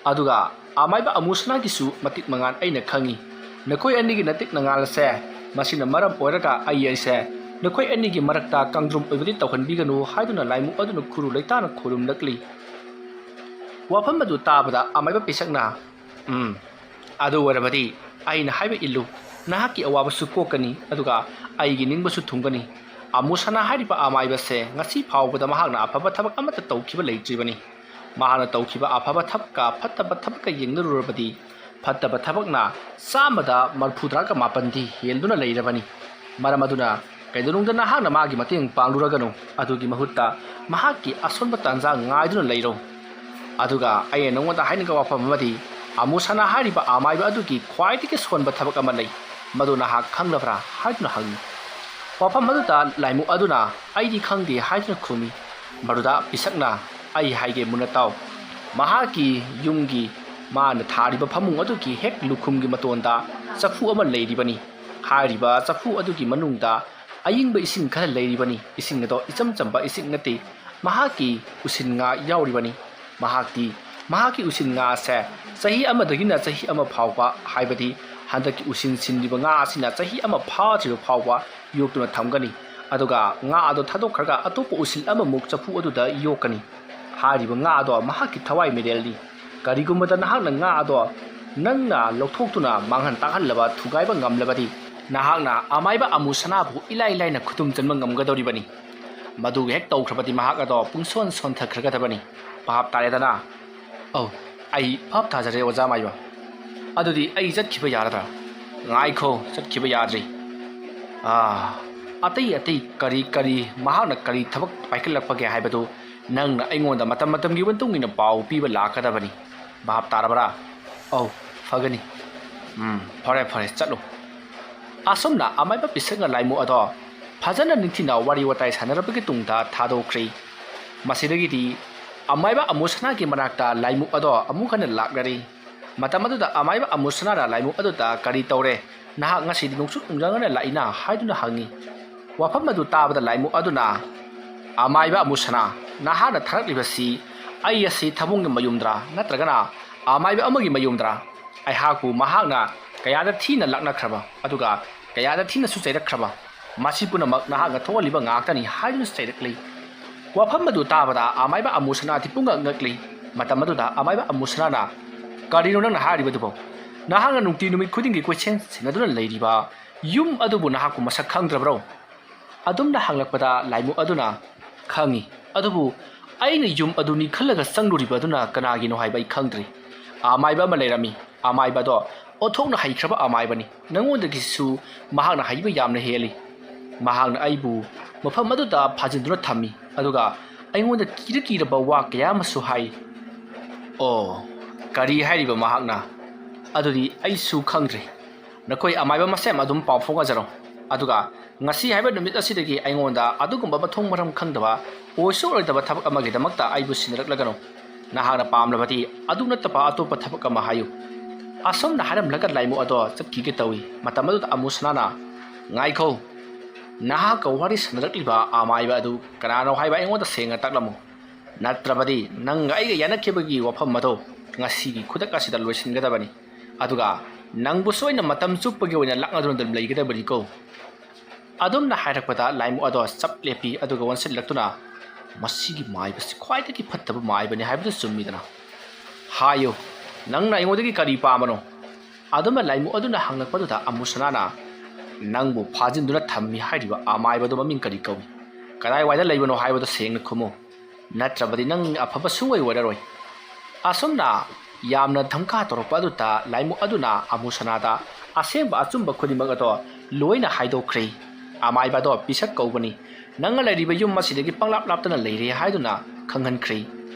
ꯑꯗꯨꯒ ꯑꯃꯥꯏꯕ ꯑꯃꯨꯁꯅꯥꯒꯤꯁꯨ ꯃꯇꯤꯛ ꯃꯉꯥꯟ ꯑꯩꯅ ꯈꯪꯏ꯫ ꯅꯈꯣꯏ ꯑꯅꯤꯒꯤ ꯅꯇꯤꯛ ꯅꯉꯥꯜ ꯑꯁꯦ, ꯃꯁꯤꯅ ꯃꯔꯝ ꯑꯣꯏꯔꯒ ꯑꯩ ꯑꯩꯁꯦ ꯅꯈꯣꯏ ꯑꯅꯤꯒꯤ ꯃꯔꯛꯇ ꯀꯥꯡꯗ꯭ꯔꯨꯝ ꯑꯣꯏꯕꯗꯤ ꯇꯧꯍꯟꯕꯤꯒꯅꯨ" ꯍꯥꯏꯗꯨꯅ ꯂꯥꯏꯃꯨ ꯑꯗꯨꯅ ꯈꯨꯔꯨ ꯂꯩꯇꯥꯅ ꯈꯨꯔꯨꯝꯂꯛꯂꯤ꯫ ꯋꯥꯐꯝ ꯑꯗꯨ ꯇꯥꯕꯗ ꯑꯃꯥꯏꯕ ꯄꯤꯁꯛꯅ, "ꯎꯝ, ꯑꯗꯨ ꯑꯣꯏꯔꯕꯗꯤ ꯑꯩꯅ ꯍꯥꯏꯕ ꯏꯜꯂꯨ꯫ ꯅꯍꯥꯛꯀꯤ ꯑꯋꯥꯕꯁꯨ ꯀꯣꯛꯀꯅꯤ, ꯑꯗꯨꯒ ꯑꯩꯒꯤ ꯅꯤꯡꯕꯁꯨ ꯊꯨꯡꯒꯅꯤ꯫ ꯑꯃꯨꯁꯅꯥ ꯍꯥꯏꯔꯤꯕ ꯑꯃꯥꯏꯕꯁꯦ ꯉꯁꯤ ꯐꯥꯎꯕꯗ ꯃꯍꯥꯛꯅ ꯑꯐꯕ ꯊꯕꯛ ꯑꯃꯠꯇ ꯇꯧꯈꯤꯕ ꯂꯩꯇ꯭ꯔꯤꯕꯅꯤ꯫ ꯃꯍꯥꯛꯅ ꯇꯧꯈꯤꯕ ꯑꯐꯕ ꯊꯕꯛꯀ ꯐꯠꯇꯕ ꯊꯕꯛꯀ ꯌꯦꯡꯅꯔꯨꯔꯕꯗꯤ, ꯐꯠꯇꯕ ꯊꯕꯛꯅ ꯆꯥꯝꯃꯗ ꯃꯔꯐꯨꯇꯔꯥꯒ ꯃꯥꯄꯟꯗꯤ ꯍꯦꯟꯗꯨꯅ ꯂꯩꯔꯕꯅꯤ꯫ ꯃꯔꯝ ꯑꯗꯨꯅ ꯀꯩꯗꯧꯅꯨꯡꯗ ꯅꯍꯥꯛꯅ ꯃꯥꯒꯤ ꯃꯇꯦꯡ ꯄꯥꯡꯂꯨꯔꯒꯅꯨ꯫ ꯑꯗꯨꯒꯤ ꯃꯍꯨꯠꯇ ꯃꯍꯥꯛꯀꯤ ꯑꯁꯣꯟꯕ ꯇꯥꯟꯖꯥ ꯉꯥꯏꯗꯨꯅ ꯂꯩꯔꯣ꯫" ꯑꯗꯨꯒ ꯑꯩꯅ ꯅꯉꯣꯟꯗ ꯍꯥꯏꯅꯤꯡꯕ ꯋꯥꯐꯝ ꯑꯃꯗꯤ, ꯑꯃꯨꯁꯅꯥ ꯍꯥꯏꯔꯤꯕ ꯑꯃꯥꯏꯕ ꯑꯗꯨꯒꯤ ꯈ꯭ꯋꯥꯏꯗꯒꯤ ꯁꯣꯟꯕ ꯊꯕꯛ ꯑꯃ ꯂꯩ꯫ ꯃꯗꯨ ꯅꯍꯥꯛ ꯈꯪꯂꯕ꯭ꯔꯥ ꯍꯥꯏꯗꯨꯅ ꯍꯪꯉꯤ꯫ ꯋꯥꯐꯝ ꯑꯗꯨꯗ ꯂꯥꯏꯃꯨ ꯑꯗꯨꯅ, "ꯑꯩꯗꯤ ꯈꯪꯗꯦ" ꯍꯥꯏꯗꯨꯅ ꯈꯨꯝꯃꯤ꯫ ꯃꯗꯨꯗ ꯄꯤꯁꯛꯅ, "ꯑꯩ ꯍꯥꯏꯒꯦ, ꯃꯨꯟꯅ ꯇꯥꯎ꯫ ꯃꯍꯥꯛꯀꯤ ꯌꯨꯝꯒꯤ ꯃꯥꯅ ꯊꯥꯔꯤꯕ ꯐꯃꯨꯡ ꯑꯗꯨꯒꯤ ꯍꯦꯛ ꯂꯨꯈꯨꯝꯒꯤ ꯃꯇꯣꯟꯗ ꯆꯐꯨ ꯑꯃ ꯂꯩꯔꯤꯕꯅꯤ꯫ ꯍꯥꯏꯔꯤꯕ ꯆꯐꯨ ꯑꯗꯨꯒꯤ ꯃꯅꯨꯡꯗ ꯑꯏꯪꯕ ꯏꯁꯤꯡ ꯈꯔ ꯂꯩꯔꯤꯕꯅꯤ꯫ ꯏꯁꯤꯡ ꯑꯗꯣ ꯏꯆꯝ ꯆꯝꯕ ꯏꯁꯤꯡ ꯅꯠꯇꯦ, ꯃꯍꯥꯛꯀꯤ ꯎꯁꯤꯟ ꯉꯥ ꯌꯥꯎꯔꯤꯕꯅꯤ꯫ ꯃꯍꯥꯛꯇꯤ ꯃꯍꯥꯛꯀꯤ ꯎꯁꯤꯟ ꯉꯥ ꯑꯁꯦ ꯆꯍꯤ ꯑꯃꯗꯒꯤꯅ ꯆꯍꯤ ꯑꯃ ꯐꯥꯎꯕ, ꯍꯥꯏꯕꯗꯤ ꯍꯟꯗꯛꯀꯤ ꯎꯁꯤꯟ ꯁꯤꯟꯂꯤꯕ ꯉꯥ ꯑꯁꯤꯅ ꯆꯍꯤ ꯑꯃ ꯐꯥꯗ꯭ꯔꯤꯕ ꯐꯥꯎꯕ ꯌꯣꯛꯇꯨꯅ ꯊꯝꯒꯅꯤ꯫ ꯑꯗꯨꯒ ꯉꯥ ꯑꯗꯣ ꯊꯥꯗꯣꯛꯈ꯭ꯔꯒ ꯑꯇꯣꯞꯄ ꯎꯁꯤꯟ ꯑꯃꯃꯨꯛ ꯆꯐꯨ ꯑꯗꯨꯗ ꯌꯣꯛꯀꯅꯤ꯫ ꯍꯥꯏꯔꯤꯕ ꯉꯥ ꯑꯗꯣ ꯃꯍꯥꯛꯀꯤ ꯊꯋꯥꯏ ꯃꯤꯔꯦꯜꯅꯤ꯫ ꯀꯔꯤꯒꯨꯝꯕꯗ ꯅꯍꯥꯛꯅ ꯉꯥ ꯑꯗꯣ ꯅꯪꯅ ꯂꯧꯊꯣꯛꯇꯨꯅ ꯃꯥꯡꯍꯟ ꯇꯥꯛꯍꯜꯂꯕ ꯊꯨꯒꯥꯏꯕ ꯉꯝꯂꯕꯗꯤ, ꯅꯍꯥꯛꯅ ꯑꯃꯥꯏꯕ ꯑꯃꯨꯁꯅꯥꯕꯨ ꯏꯂꯥꯏ ꯂꯥꯏꯅ ꯈꯨꯗꯨꯝ ꯆꯟꯕ ꯉꯝꯒꯗꯧꯔꯤꯕꯅꯤ꯫ ꯃꯗꯨ ꯍꯦꯛ ꯇꯧꯈ꯭ꯔꯕꯗꯤ ꯃꯍꯥꯛ ꯑꯗꯣ ꯄꯨꯡꯁꯣꯟ ꯁꯣꯟꯊꯈ꯭ꯔꯒꯗꯕꯅꯤ꯫ ꯚꯥꯞ ꯇꯥꯔꯦꯗꯅ?" "ꯑꯧ, ꯑꯩ ꯚꯥꯞ ꯇꯥꯖꯔꯦ, ꯑꯣꯖꯥ ꯃꯥꯏꯕ꯫ ꯑꯗꯨꯗꯤ ꯑꯩ ꯆꯠꯈꯤꯕ ꯌꯥꯔꯗ꯭ꯔꯥ?" "ꯉꯥꯏꯈꯣ, ꯆꯠꯈꯤꯕ ꯌꯥꯗ꯭ꯔꯤ꯫ ꯑꯥ, ꯑꯇꯩ ꯑꯇꯩ ꯀꯔꯤ ꯀꯔꯤ, ꯃꯍꯥꯛꯅ ꯀꯔꯤ ꯊꯕꯛ ꯄꯥꯏꯈꯠꯂꯛꯄꯒꯦ ꯍꯥꯏꯕꯗꯨ ꯅꯪꯅ ꯑꯩꯉꯣꯟꯗ ꯃꯇꯝ ꯃꯇꯝꯒꯤ ꯃꯇꯨꯡ ꯏꯟꯅ ꯄꯥꯎ ꯄꯤꯕ ꯂꯥꯛꯀꯗꯕꯅꯤ꯫ ꯚꯥꯞ ꯇꯥꯔꯕ꯭ꯔꯥ?" "ꯑꯧ, ꯐꯒꯅꯤ꯫ ꯎꯝ, ꯐꯔꯦ, ꯐꯔꯦ, ꯆꯠꯂꯨ꯫" ꯑꯁꯨꯝꯅ ꯑꯃꯥꯏꯕ ꯄꯤꯁꯛꯅ ꯂꯥꯏꯃꯨ ꯑꯗꯣ ꯐꯖꯅ ꯅꯤꯡꯊꯤꯅ ꯋꯥꯔꯤ ꯋꯥꯇꯥꯏ ꯁꯥꯟꯅꯔꯕꯒꯤ ꯇꯨꯡꯗ ꯊꯥꯗꯣꯛꯈ꯭ꯔꯤ꯫ ꯃꯁꯤꯗꯒꯤꯗꯤ ꯑꯃꯥꯏꯕ ꯑꯃꯨꯁꯅꯥꯒꯤ ꯃꯅꯥꯛꯇ ꯂꯥꯏꯃꯨ ꯑꯗꯣ ꯑꯃꯨꯛ ꯍꯟꯅ ꯂꯥꯛꯅꯔꯤ꯫ ꯃꯇꯝ ꯑꯗꯨꯗ ꯑꯃꯥꯏꯕ ꯑꯃꯨꯁꯅꯥꯅ ꯂꯥꯏꯃꯨ ꯑꯗꯨꯗ, "ꯀꯔꯤ ꯇꯧꯔꯦ? ꯅꯍꯥꯛ ꯉꯁꯤꯗꯤ ꯅꯨꯡꯁꯨꯛ ꯅꯨꯡꯖꯪꯅꯅ ꯂꯥꯛꯏꯅ?" ꯍꯥꯏꯗꯨꯅ ꯍꯪꯉꯤ꯫ ꯋꯥꯐꯝ ꯑꯗꯨ ꯇꯥꯕꯗ ꯂꯥꯏꯃꯨ ꯑꯗꯨꯅ, "ꯑꯃꯥꯏꯕ ꯑꯃꯨꯁꯅꯥ, ꯅꯍꯥꯛꯅ ꯊꯥꯔꯛꯂꯤꯕꯁꯤ ꯑꯩ ꯑꯁꯤ ꯊꯃꯨꯡꯒꯤ ꯃꯌꯨꯝꯗ꯭ꯔꯥ ꯅꯠꯇ꯭ꯔꯒꯅ ꯑꯃꯥꯏꯕ ꯑꯃꯒꯤ ꯃꯌꯨꯝꯗ꯭ꯔꯥ? ꯑꯩꯍꯥꯛꯄꯨ ꯃꯍꯥꯛꯅ ꯀꯌꯥꯗ ꯊꯤꯅ ꯂꯥꯛꯅꯈ꯭ꯔꯕ ꯑꯗꯨꯒ ꯀꯌꯥꯗ ꯊꯤꯅꯁꯨ ꯆꯩꯔꯛꯈ꯭ꯔꯕ꯫ ꯃꯁꯤ ꯄꯨꯝꯅꯃꯛ ꯅꯍꯥꯛꯅ ꯊꯣꯛꯍꯜꯂꯤꯕ ꯉꯥꯛꯇꯅꯤ" ꯍꯥꯏꯗꯨꯅ ꯆꯩꯔꯛꯂꯤ꯫ ꯋꯥꯐꯝ ꯑꯗꯨ ꯇꯥꯕꯗ ꯑꯃꯥꯏꯕ ꯑꯃꯨꯁꯅꯥꯗꯤ ꯄꯨꯡꯉꯛ ꯉꯛꯂꯤ꯫ ꯃꯇꯝ ꯑꯗꯨꯗ ꯑꯃꯥꯏꯕ ꯑꯃꯨꯁꯅꯥꯅ, "ꯀꯔꯤꯅꯣ ꯅꯪꯅ ꯍꯥꯏꯔꯤꯕꯗꯨꯕꯣ? ꯅꯍꯥꯛꯅ ꯅꯨꯡꯇꯤ ꯅꯨꯃꯤꯠ ꯈꯨꯗꯤꯡꯒꯤ ꯀꯣꯏꯁꯦꯟ ꯁꯦꯟꯅꯗꯨꯅ ꯂꯩꯔꯤꯕ ꯌꯨꯝ ꯑꯗꯨꯕꯨ ꯅꯍꯥꯛꯄꯨ ꯃꯁꯛ ꯈꯪꯗ꯭ꯔꯕ꯭ꯔꯣ?" ꯑꯗꯨꯝꯅ ꯍꯪꯂꯛꯄꯗ ꯂꯥꯏꯃꯨ ꯑꯗꯨꯅ, "ꯈꯪꯉꯤ, ꯑꯗꯨꯕꯨ ꯑꯩꯅ ꯌꯨꯝ ꯑꯗꯨꯅꯤ ꯈꯜꯂꯒ ꯆꯪꯂꯨꯔꯤꯕ ꯑꯗꯨꯅ ꯀꯅꯥꯒꯤꯅꯣ ꯍꯥꯏꯕ ꯑꯩ ꯈꯪꯗ꯭ꯔꯤ꯫ ꯑꯃꯥꯏꯕ ꯑꯃ ꯂꯩꯔꯝꯃꯤ꯫ ꯑꯃꯥꯏꯕ ꯑꯗꯣ ꯑꯣꯟꯊꯣꯛꯅ ꯍꯩꯈ꯭ꯔꯕ ꯑꯃꯥꯏꯕꯅꯤ꯫ ꯅꯉꯣꯟꯗꯒꯤꯁꯨ ꯃꯍꯥꯛꯅ ꯍꯩꯕ ꯌꯥꯝꯅ ꯍꯦꯜꯂꯤ꯫ ꯃꯍꯥꯛꯅ ꯑꯩꯕꯨ ꯃꯐꯝ ꯑꯗꯨꯗ ꯐꯥꯖꯤꯟꯗꯨꯅ ꯊꯝꯃꯤ, ꯑꯗꯨꯒ ꯑꯩꯉꯣꯟꯗ ꯀꯤꯔ ꯀꯤꯔꯕ ꯋꯥ ꯀꯌꯥ ꯑꯃꯁꯨ ꯍꯥꯏ꯫" "ꯑꯣ, ꯀꯔꯤ ꯍꯥꯏꯔꯤꯕ ꯃꯍꯥꯛꯅ? ꯑꯗꯨꯗꯤ ꯑꯩꯁꯨ ꯈꯪꯗ꯭ꯔꯦ꯫ ꯅꯈꯣꯏ ꯑꯃꯥꯏꯕ ꯃꯁꯦꯟ ꯑꯗꯨꯝ ꯄꯥꯎ ꯐꯥꯎꯅꯖꯔꯣ꯫ ꯑꯗꯨꯒ ꯉꯁꯤ ꯍꯥꯏꯕ ꯅꯨꯃꯤꯠ ꯑꯁꯤꯗꯒꯤ ꯑꯩꯉꯣꯟꯗ ꯑꯗꯨꯒꯨꯝꯕ ꯃꯊꯣꯡ ꯃꯔꯝ ꯈꯪꯗꯕ, ꯑꯣꯏꯁꯨ ꯑꯣꯏꯔꯣꯏꯗꯕ ꯊꯕꯛ ꯑꯃꯒꯤꯗꯃꯛꯇ ꯑꯩꯕꯨ ꯁꯤꯟꯅꯔꯛꯂꯒꯅꯨ꯫ ꯅꯍꯥꯛꯅ ꯄꯥꯝꯂꯕꯗꯤ ꯑꯗꯨ ꯅꯠꯇꯕ ꯑꯇꯣꯞꯄ ꯊꯕꯛ ꯑꯃ ꯍꯥꯏꯌꯨ꯫" ꯑꯁꯨꯝꯅ ꯍꯥꯏꯔꯝꯂꯒ ꯂꯥꯏꯃꯨ ꯑꯗꯣ ꯆꯠꯈꯤꯒꯦ ꯇꯧꯏ꯫ ꯃꯇꯝ ꯑꯗꯨꯗ ꯑꯃꯨꯁꯅꯥꯅ, "ꯉꯥꯏꯈꯣ, ꯅꯍꯥꯛꯀ ꯋꯥꯔꯤ ꯁꯥꯟꯅꯔꯛꯂꯤꯕ ꯑꯃꯥꯏꯕ ꯑꯗꯨ ꯀꯅꯥꯅꯣ ꯍꯥꯏꯕ ꯑꯩꯉꯣꯟꯗ ꯁꯦꯡꯅ ꯇꯥꯛꯂꯝꯃꯨ꯫ ꯅꯠꯇ꯭ꯔꯕꯗꯤ ꯅꯪꯒ ꯑꯩꯒ ꯌꯥꯅꯈꯤꯕꯒꯤ ꯋꯥꯐꯝ ꯑꯗꯣ ꯉꯁꯤꯒꯤ ꯈꯨꯗꯛ ꯑꯁꯤꯗ ꯂꯣꯏꯁꯤꯟꯒꯗꯕꯅꯤ꯫ ꯑꯗꯨꯒ ꯅꯪꯕꯨꯁꯨ ꯑꯩꯅ ꯃꯇꯝ ꯆꯨꯞꯄꯒꯤ ꯑꯣꯏꯅ ꯂꯥꯛꯅꯗꯨꯅ ꯑꯗꯨꯝ ꯂꯩꯒꯗꯕꯅꯤꯀꯣ꯫" ꯑꯗꯨꯝꯅ ꯍꯥꯏꯔꯛꯄꯗ ꯂꯥꯏꯃꯨ ꯑꯗꯣ ꯆꯞ ꯂꯦꯞꯄꯤ, ꯑꯗꯨꯒ ꯑꯣꯟꯁꯤꯜꯂꯛꯇꯨꯅ, "ꯃꯁꯤꯒꯤ ꯃꯥꯏꯕꯁꯤ ꯈ꯭ꯋꯥꯏꯗꯒꯤ ꯐꯠꯇꯕ ꯃꯥꯏꯕꯅꯤ ꯍꯥꯏꯕꯗꯨ ꯆꯨꯝꯃꯤꯗꯅ? ꯍꯥꯏꯌꯨ, ꯅꯪꯅ ꯑꯩꯉꯣꯟꯗꯒꯤ ꯀꯔꯤ ꯄꯥꯝꯕꯅꯣ?" ꯑꯗꯨꯝꯅ ꯂꯥꯏꯃꯨ ꯑꯗꯨꯅ ꯍꯪꯂꯛꯄꯗꯨꯗ ꯑꯃꯨꯁꯅꯥꯅ, "ꯅꯪꯕꯨ ꯐꯥꯖꯤꯟꯗꯨꯅ ꯊꯝꯃꯤ ꯍꯥꯏꯔꯤꯕ ꯑꯃꯥꯏꯕꯗꯨ ꯃꯃꯤꯡ ꯀꯔꯤ ꯀꯧꯏ? ꯀꯗꯥꯏꯋꯥꯏꯗ ꯂꯩꯕꯅꯣ ꯍꯥꯏꯕꯗꯨ ꯁꯦꯡꯅ ꯈꯨꯝꯃꯨ꯫ ꯅꯠꯇ꯭ꯔꯕꯗꯤ ꯅꯪ ꯑꯐꯕ ꯁꯨꯡꯑꯣꯏ ꯑꯣꯏꯔꯔꯣꯏ꯫" ꯑꯁꯨꯝꯅ ꯌꯥꯝꯅ ꯙꯝꯀꯥ ꯇꯧꯔꯛꯄ ꯑꯗꯨꯗ ꯂꯥꯏꯃꯨ ꯑꯗꯨꯅ ꯑꯃꯨꯁꯅꯥꯗ ꯑꯁꯦꯡꯕ ꯑꯆꯨꯝꯕ ꯈꯨꯗꯤꯡꯃꯛ ꯑꯗꯣ ꯂꯣꯏꯅ ꯍꯥꯏꯗꯣꯛꯈ꯭ꯔꯦ꯫ ꯑꯃꯥꯏꯕ ꯑꯗꯣ ꯄꯤꯁꯛ ꯀꯧꯕꯅꯤ꯫ ꯅꯪꯅ ꯂꯩꯔꯤꯕ ꯌꯨꯝ ꯑꯁꯤꯗꯒꯤ ꯄꯪꯂꯥꯞ ꯂꯥꯞꯇꯅ ꯂꯩꯔꯦ ꯍꯥꯏꯗꯨꯅ ꯈꯪꯍꯟꯈ꯭ꯔꯦ꯫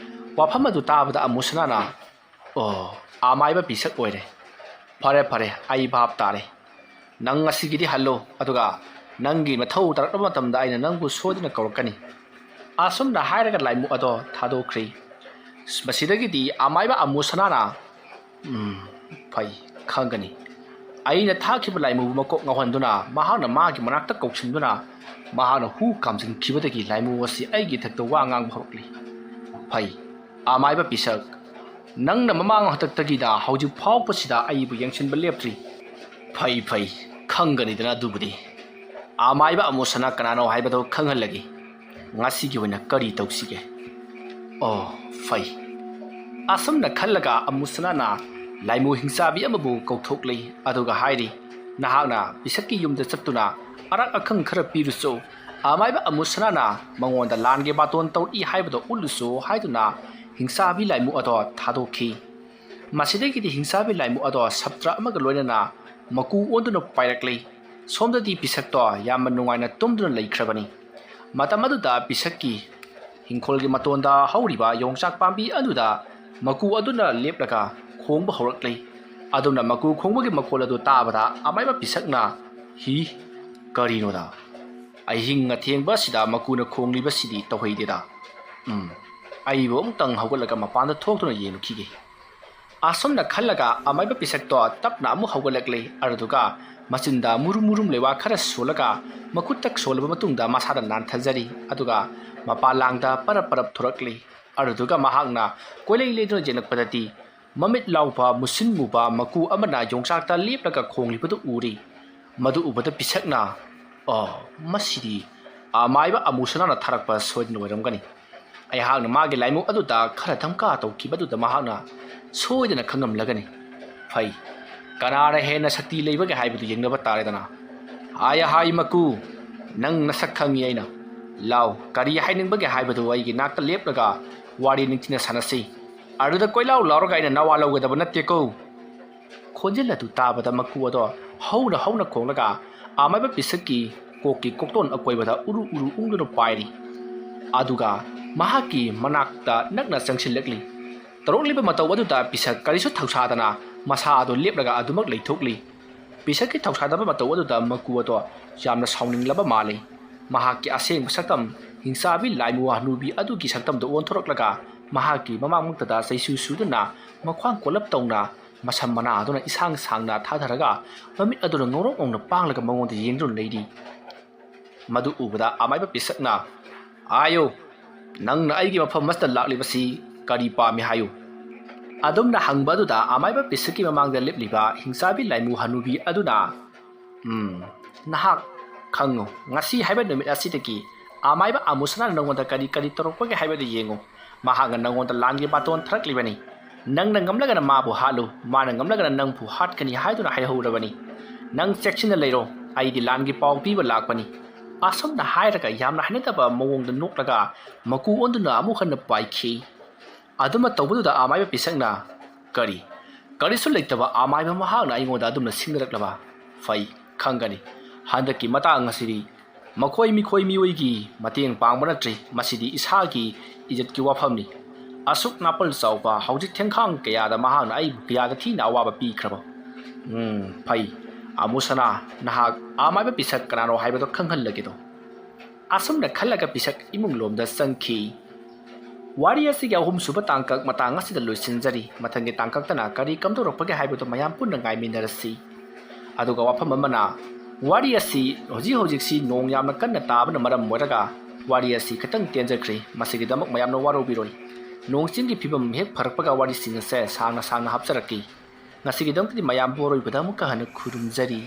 ꯋꯥꯐꯝ ꯑꯗꯨ ꯇꯥꯕꯗ ꯑꯃꯨꯁꯅꯥꯅ, "ꯑꯣ, ꯑꯃꯥꯏꯕ ꯄꯤꯁꯛ ꯑꯣꯏꯔꯦ꯫ ꯐꯔꯦ, ꯐꯔꯦ, ꯑꯩ ꯚꯥꯞ ꯇꯥꯔꯦ꯫ ꯅꯪ ꯉꯁꯤꯒꯤꯗꯤ ꯍꯜꯂꯣ, ꯑꯗꯨꯒ ꯅꯪꯒꯤ ꯃꯊꯧ ꯇꯥꯔꯛꯄ ꯃꯇꯝꯗ ꯑꯩꯅ ꯅꯪꯕꯨ ꯁꯣꯏꯗꯅ ꯀꯧꯔꯛꯀꯅꯤ꯫" ꯑꯁꯨꯝꯅ ꯍꯥꯏꯔꯒ ꯂꯥꯏꯃꯨ ꯑꯗꯣ ꯊꯥꯗꯣꯛꯈ꯭ꯔꯦ꯫ ꯃꯁꯤꯗꯒꯤꯗꯤ ꯑꯃꯥꯏꯕ ꯑꯃꯨꯁꯅꯥꯅ, "ꯎꯝ, ꯐꯩ, ꯈꯪꯒꯅꯤ꯫ ꯑꯩꯅ ꯊꯥꯈꯤꯕ ꯂꯥꯏꯃꯨꯕꯨ ꯃꯀꯣꯛ ꯉꯥꯎꯍꯟꯗꯨꯅ ꯃꯍꯥꯛꯅ ꯃꯥꯒꯤ ꯃꯅꯥꯛꯇ ꯀꯧꯁꯤꯟꯗꯨꯅ ꯃꯍꯥꯛꯅ ꯍꯨ ꯀꯥꯝꯖꯤꯟꯈꯤꯕꯗꯒꯤ ꯂꯥꯏꯃꯨ ꯑꯁꯤ ꯑꯩꯒꯤ ꯏꯊꯛꯇ ꯋꯥ ꯉꯥꯡꯕ ꯍꯧꯔꯛꯂꯤ꯫ "ꯐꯩ, ꯑꯃꯥꯏꯕ ꯄꯤꯁꯛ, ꯅꯪꯅ ꯃꯃꯥꯡ ꯍꯟꯗꯛꯇꯒꯤꯅ ꯍꯧꯖꯤꯛ ꯐꯥꯎꯕꯁꯤꯗ ꯑꯩꯕꯨ ꯌꯦꯡꯁꯤꯟꯕ ꯂꯦꯞꯇ꯭ꯔꯤ꯫ ꯐꯩ, ꯐꯩ, ꯈꯪꯒꯅꯤꯗꯅ ꯑꯗꯨꯕꯨꯗꯤ꯫ ꯑꯃꯥꯏꯕ ꯑꯃꯨꯁꯅꯥ ꯀꯅꯥꯅꯣ ꯍꯥꯏꯕꯗꯨ ꯈꯪꯍꯜꯂꯒꯦ꯫ ꯉꯁꯤꯒꯤ ꯑꯣꯏꯅ ꯀꯔꯤ ꯇꯧꯁꯤꯒꯦ? ꯑꯣ, ꯐꯩ꯫" ꯑꯁꯨꯝꯅ ꯈꯜꯂꯒ ꯑꯃꯨꯁꯅꯥꯅ ꯂꯥꯏꯃꯨ ꯍꯤꯡꯆꯥꯕꯤ ꯑꯃꯕꯨ ꯀꯧꯊꯣꯛꯂꯤ, ꯑꯗꯨꯒ ꯍꯥꯏꯔꯤ, "ꯅꯍꯥꯛꯅ ꯄꯤꯁꯛꯀꯤ ꯌꯨꯝꯗ ꯆꯠꯇꯨꯅ ꯑꯔꯥꯛ ꯑꯈꯪ ꯈꯔ ꯄꯤꯔꯨꯆꯣ꯫ ꯑꯃꯥꯏꯕ ꯑꯃꯨꯁꯅꯥꯅ ꯃꯉꯣꯟꯗ ꯂꯥꯟꯒꯤ ꯕꯥꯇꯣꯟ ꯇꯧꯔꯛꯏ ꯍꯥꯏꯕꯗꯨ ꯎꯠꯂꯨꯆꯣ" ꯍꯥꯏꯗꯨꯅ ꯍꯤꯡꯆꯥꯕꯤ ꯂꯥꯏꯃꯨ ꯑꯗꯣ ꯊꯥꯗꯣꯛꯈꯤ꯫ ꯃꯁꯤꯗꯒꯤꯗꯤ ꯍꯤꯡꯆꯥꯕꯤ ꯂꯥꯏꯃꯨ ꯑꯗꯣ ꯁꯞꯇ꯭ꯔ ꯑꯃꯒ ꯂꯣꯏꯅꯅ ꯃꯀꯨ ꯑꯣꯟꯗꯨꯅ ꯄꯥꯏꯔꯛꯂꯤ꯫ ꯁꯣꯝꯗꯗꯤ ꯄꯤꯁꯛꯇꯣ ꯌꯥꯝꯅ ꯅꯨꯡꯉꯥꯏꯅ ꯇꯨꯝꯗꯨꯅ ꯂꯩꯈ꯭ꯔꯕꯅꯤ꯫ ꯃꯇꯝ ꯑꯗꯨꯗ ꯄꯤꯁꯛꯀꯤ ꯍꯤꯡꯈꯣꯜꯒꯤ ꯃꯇꯣꯟꯗ ꯍꯧꯔꯤꯕ ꯌꯣꯡꯆꯥꯛ ꯄꯥꯝꯕꯤ ꯑꯗꯨꯗ ꯃꯀꯨ ꯑꯗꯨꯅ ꯂꯦꯞꯂꯒ ꯈꯣꯡꯕ ꯍꯧꯔꯛꯂꯤ꯫ ꯑꯗꯨꯅ ꯃꯀꯨ ꯈꯣꯡꯕꯒꯤ ꯃꯈꯣꯜ ꯑꯗꯨ ꯇꯥꯕꯗ ꯑꯃꯥꯏꯕ ꯄꯤꯁꯛꯅ, "ꯍꯤ, ꯀꯔꯤꯅꯣꯗ? ꯑꯍꯤꯡ ꯑꯊꯦꯡꯕ ꯑꯁꯤꯗ ꯃꯀꯨꯅ ꯈꯣꯡꯂꯤꯕꯁꯤꯗꯤ ꯇꯧꯍꯩꯗꯦꯗ꯫ ꯎꯝ, ꯑꯩꯕꯨ ꯑꯃꯨꯛꯇꯪ ꯍꯧꯒꯠꯂꯒ ꯃꯄꯥꯟꯗ ꯊꯣꯛꯇꯨꯅ ꯌꯦꯡꯂꯨꯈꯤꯒꯦ꯫" ꯑꯁꯨꯝꯅ ꯈꯜꯂꯒ ꯑꯃꯥꯏꯕ ꯄꯤꯁꯛꯇꯣ ꯇꯞꯅ ꯑꯃꯨꯛ ꯍꯧꯒꯠꯂꯛꯂꯦ꯫ ꯑꯗꯨꯗꯨꯒ ꯃꯆꯤꯟꯗ ꯃꯨꯔꯨꯝ ꯃꯨꯔꯨꯝ ꯂꯩꯋꯥ ꯈꯔ ꯁꯣꯜꯂꯒ ꯃꯈꯨꯠꯇ ꯁꯣꯜꯂꯕ ꯃꯇꯨꯡꯗ ꯃꯁꯥꯗ ꯅꯥꯟꯊꯖꯔꯤ꯫ ꯑꯗꯨꯒ ꯃꯄꯥꯟ ꯂꯥꯡꯗ ꯄꯔꯞ ꯄꯔꯞ ꯊꯣꯔꯛꯂꯤ꯫ ꯑꯗꯨꯗꯨꯒ ꯃꯍꯥꯛꯅ ꯀꯣꯏꯂꯩ ꯂꯩꯗꯨꯅ ꯌꯦꯡꯂꯛꯄꯗꯗꯤ ꯃꯃꯤꯠ ꯂꯥꯎꯕ ꯃꯨꯁꯤꯟ ꯃꯨꯕ ꯃꯀꯨ ꯑꯃꯅ ꯌꯣꯡꯆꯥꯛꯇ ꯂꯦꯞꯂꯒ ꯈꯣꯡꯂꯤꯕꯗꯨ ꯎꯔꯤ꯫ ꯃꯗꯨ ꯎꯕꯗ ꯄꯤꯁꯛꯅ, "ꯑꯣ, ꯃꯁꯤꯗꯤ ꯑꯃꯥꯏꯕ ꯑꯃꯨꯁꯅꯥꯅ ꯊꯥꯔꯛꯄ ꯁꯣꯏꯗꯅ ꯑꯣꯏꯔꯝꯒꯅꯤ꯫ ꯑꯩꯍꯥꯛꯅ ꯃꯥꯒꯤ ꯂꯥꯏꯃꯨ ꯑꯗꯨꯗ ꯈꯔ ꯙꯝꯀꯥ ꯇꯧꯈꯤꯕꯗꯨꯗ ꯃꯍꯥꯛꯅ ꯁꯣꯏꯗꯅ ꯈꯪꯉꯝꯂꯒꯅꯤ꯫ ꯐꯩ, ꯀꯅꯥꯅ ꯍꯦꯟꯅ ꯁꯛꯇꯤ ꯂꯩꯕꯒꯦ ꯍꯥꯏꯕꯗꯨ ꯌꯦꯡꯅꯕ ꯇꯥꯔꯦꯗꯅ꯫ ꯍꯥꯏ, ꯍꯥꯏ, ꯃꯀꯨ, ꯅꯪ ꯅꯁꯛ ꯈꯪꯉꯤ ꯑꯩꯅ꯫ ꯂꯥꯎ, ꯀꯔꯤ ꯍꯥꯏꯅꯤꯡꯕꯒꯦ ꯍꯥꯏꯕꯗꯨ ꯑꯩꯒꯤ ꯅꯥꯛꯇ ꯂꯦꯞꯂꯒ ꯋꯥꯔꯤ ꯅꯤꯡꯊꯤꯅ ꯁꯥꯟꯅꯁꯤ꯫ ꯑꯗꯨꯗ ꯀꯣꯏꯂꯥꯎ ꯂꯥꯎꯔꯒ ꯑꯩꯅ ꯅꯋꯥ ꯂꯧꯒꯗꯕ ꯅꯠꯇꯦꯀꯣ꯫" ꯈꯣꯟꯖꯦꯜ ꯑꯗꯨ ꯇꯥꯕꯗ ꯃꯀꯨ ꯑꯗꯣ ꯍꯧꯅ ꯍꯧꯅ ꯈꯣꯡꯂꯒ ꯑꯃꯥꯏꯕ ꯄꯤꯁꯛꯀꯤ ꯀꯣꯛꯀꯤ ꯀꯣꯛꯇꯣꯟ ꯑꯀꯣꯏꯕꯗ ꯎꯔꯨ ꯎꯔꯨ ꯎꯪꯗꯨꯅ ꯄꯥꯏꯔꯤ꯫ ꯑꯗꯨꯒ ꯃꯍꯥꯛꯀꯤ ꯃꯅꯥꯛꯇ ꯅꯛꯅ ꯆꯪꯁꯤꯜꯂꯛꯂꯤ꯫ ꯇꯧꯔꯛꯂꯤꯕ ꯃꯇꯧ ꯑꯗꯨꯗ ꯄꯤꯁꯛ ꯀꯔꯤꯁꯨ ꯊꯧꯁꯥꯗꯅ ꯃꯁꯥ ꯑꯗꯨ ꯂꯦꯞꯂꯒ ꯑꯗꯨꯃꯛ ꯂꯩꯊꯣꯛꯂꯤ꯫ ꯄꯤꯁꯛꯀꯤ ꯊꯧꯁꯥꯗꯕ ꯃꯇꯧ ꯑꯗꯨꯗ ꯃꯀꯨ ꯑꯗꯣ ꯌꯥꯝꯅ ꯁꯥꯎꯅꯤꯡꯂꯕ ꯃꯥꯜꯂꯤ꯫ ꯃꯍꯥꯛꯀꯤ ꯑꯁꯦꯡꯕ ꯁꯛꯇꯝ ꯍꯤꯡꯆꯥꯕꯤ ꯂꯥꯏꯃꯨ ꯍꯅꯨꯕꯤ ꯑꯗꯨꯒꯤ ꯁꯛꯇꯝꯗ ꯑꯣꯟꯊꯣꯔꯛꯂꯒ ꯃꯍꯥꯛꯀꯤ ꯃꯃꯥꯡꯃꯛꯇꯗ ꯆꯩꯁꯨ ꯁꯨꯗꯨꯅ ꯃꯈ꯭ꯋꯥꯡ ꯀꯣꯜꯂꯞ ꯇꯧꯅ ꯃꯁꯝ ꯃꯅꯥ ꯑꯗꯨꯅ ꯏꯁꯥꯡ ꯁꯥꯡꯅ ꯊꯥꯊꯔꯒ ꯃꯃꯤꯠ ꯑꯗꯨꯅ ꯉꯧꯔꯣꯛ ꯉꯧꯅ ꯄꯥꯡꯂꯒ ꯃꯉꯣꯟꯗ ꯌꯦꯡꯗꯨꯅ ꯂꯩꯔꯤ꯫ ꯃꯗꯨ ꯎꯕꯗ ꯑꯃꯥꯏꯕ ꯄꯤꯁꯛꯅ, "ꯑꯥꯌꯣ, ꯅꯪꯅ ꯑꯩꯒꯤ ꯃꯐꯝ ꯑꯁꯤꯗ ꯂꯥꯛꯂꯤꯕꯁꯤ ꯀꯔꯤ ꯄꯥꯝꯃꯤ ꯍꯥꯏꯌꯨ?" ꯑꯗꯨꯝꯅ ꯍꯪꯕ ꯑꯗꯨꯗ ꯑꯃꯥꯏꯕ ꯄꯤꯁꯛꯀꯤ ꯃꯃꯥꯡꯗ ꯂꯦꯞꯂꯤꯕ ꯍꯤꯡꯆꯥꯕꯤ ꯂꯥꯏꯃꯨ ꯍꯅꯨꯕꯤ ꯑꯗꯨꯅ, "ꯎꯝ, ꯅꯍꯥꯛ ꯈꯪꯉꯨ, ꯉꯁꯤ ꯍꯥꯏꯕ ꯅꯨꯃꯤꯠ ꯑꯁꯤꯗꯒꯤ ꯑꯃꯥꯏꯕ ꯑꯃꯨꯁꯅꯥꯅ ꯅꯉꯣꯟꯗ ꯀꯔꯤ ꯀꯔꯤ ꯇꯧꯔꯛꯄꯒꯦ ꯍꯥꯏꯕꯗꯨ ꯌꯦꯡꯉꯨ꯫ ꯃꯍꯥꯛꯅ ꯅꯉꯣꯟꯗ ꯂꯥꯟꯒꯤ ꯕꯥꯇꯣꯟ ꯊꯥꯔꯛꯂꯤꯕꯅꯤ꯫ ꯅꯪꯅ ꯉꯝꯂꯒꯅ ꯃꯥꯕꯨ ꯍꯥꯠꯂꯨ, ꯃꯥꯅ ꯉꯝꯂꯒꯅ ꯅꯪꯕꯨ ꯍꯥꯠꯀꯅꯤ ꯍꯥꯏꯗꯨꯅ ꯍꯥꯏꯍꯧꯔꯕꯅꯤ꯫ ꯅꯪ ꯆꯦꯛꯁꯤꯟꯅ ꯂꯩꯔꯣ, ꯑꯩꯗꯤ ꯂꯥꯟꯒꯤ ꯄꯥꯎ ꯄꯤꯕ ꯂꯥꯛꯄꯅꯤ꯫" ꯑꯁꯨꯝꯅ ꯍꯥꯏꯔꯒ ꯌꯥꯝꯅ ꯍꯩꯅꯗꯕ ꯃꯑꯣꯡꯗ ꯅꯣꯛꯂꯒ ꯃꯀꯨ ꯑꯣꯟꯗꯨꯅ ꯑꯃꯨꯛ ꯍꯟꯅ ꯄꯥꯏꯈꯤ꯫ ꯑꯗꯨꯃ ꯇꯧꯕꯗꯨꯗ ꯑꯃꯥꯏꯕ ꯄꯤꯁꯛꯅ, "ꯀꯔꯤ? ꯀꯔꯤꯁꯨ ꯂꯩꯇꯕ ꯑꯃꯥꯏꯕ ꯃꯍꯥꯛꯅ ꯑꯩꯉꯣꯟꯗ ꯑꯗꯨꯝꯅ ꯁꯤꯡꯅꯔꯛꯂꯕ? ꯐꯩ, ꯈꯪꯒꯅꯤ꯫ ꯍꯟꯗꯛꯀꯤ ꯃꯇꯥꯡ ꯑꯁꯤꯗꯤ ꯃꯈꯣꯏ ꯃꯤꯈꯣꯏ ꯃꯤꯑꯣꯏꯒꯤ ꯃꯇꯦꯡ ꯄꯥꯡꯕ ꯅꯠꯇ꯭ꯔꯤ, ꯃꯁꯤꯗꯤ ꯏꯁꯥꯒꯤ ꯏꯖꯠꯀꯤ ꯋꯥꯐꯝꯅꯤ꯫ ꯑꯁꯨꯛ ꯅꯥꯄꯜ ꯆꯥꯎꯕ ꯍꯧꯖꯤꯛ ꯊꯦꯡꯈꯥꯡ ꯀꯌꯥꯗ ꯃꯍꯥꯛꯅ ꯑꯩꯕꯨ ꯀꯌꯥꯗ ꯊꯤꯅ ꯑꯋꯥꯕ ꯄꯤꯈ꯭ꯔꯕ? ꯎꯝ, ꯐꯩ꯫ ꯑꯃꯨꯁꯅꯥ, ꯅꯍꯥꯛ ꯑꯃꯥꯏꯕ ꯄꯤꯁꯛ ꯀꯅꯥꯅꯣ ꯍꯥꯏꯕꯗꯨ ꯈꯪꯍꯜꯂꯒꯦꯗꯣ꯫" ꯑꯁꯨꯝꯅ ꯈꯜꯂꯒ ꯄꯤꯁꯛ ꯏꯃꯨꯡ ꯂꯣꯝꯗ ꯆꯪꯈꯤ꯫ ꯋꯥꯔꯤ ꯑꯁꯤꯒꯤ ꯑꯍꯨꯝꯁꯨꯕ ꯇꯥꯡꯀꯛ ꯃꯇꯥꯡ ꯑꯁꯤꯗ ꯂꯣꯏꯁꯤꯟꯖꯔꯤ꯫ ꯃꯊꯪꯒꯤ ꯇꯥꯡꯀꯛꯇꯅ ꯀꯔꯤ ꯀꯝꯗꯧꯔꯛꯄꯒꯦ ꯍꯥꯏꯕꯗꯨ ꯃꯌꯥꯝ ꯄꯨꯟꯅ ꯉꯥꯏꯃꯤꯟꯅꯔꯁꯤ꯫ ꯑꯗꯨꯒ ꯋꯥꯐꯝ ꯑꯃꯅ, ꯋꯥꯔꯤ ꯑꯁꯤ ꯍꯧꯖꯤꯛ ꯍꯧꯖꯤꯛꯁꯤ ꯅꯣꯡ ꯌꯥꯝꯅ ꯀꯟꯅ ꯇꯥꯕꯅ ꯃꯔꯝ ꯑꯣꯏꯔꯒ ꯋꯥꯔꯤ ꯑꯁꯤ ꯈꯤꯇꯪ ꯇꯦꯟꯖꯈ꯭ꯔꯦ꯫ ꯃꯁꯤꯒꯤꯗꯃꯛ ꯃꯌꯥꯝꯅ ꯋꯥꯔꯧꯕꯤꯔꯣꯏ꯫ ꯅꯣꯡ ꯆꯤꯡꯒꯤ ꯐꯤꯕꯝ ꯍꯦꯛ ꯐꯔꯛꯄꯒ ꯋꯥꯔꯤꯁꯤꯡ ꯑꯁꯦ ꯁꯥꯡꯅ ꯁꯥꯡꯅ ꯍꯥꯞꯆꯔꯛꯀꯦ꯫ ꯉꯁꯤꯒꯤꯗꯃꯛꯇꯗꯤ ꯃꯌꯥꯝꯕꯨ ꯑꯔꯣꯏꯕꯗ ꯑꯃꯨꯛꯀ ꯍꯟꯅ ꯈꯨꯔꯨꯝꯖꯔꯤ꯫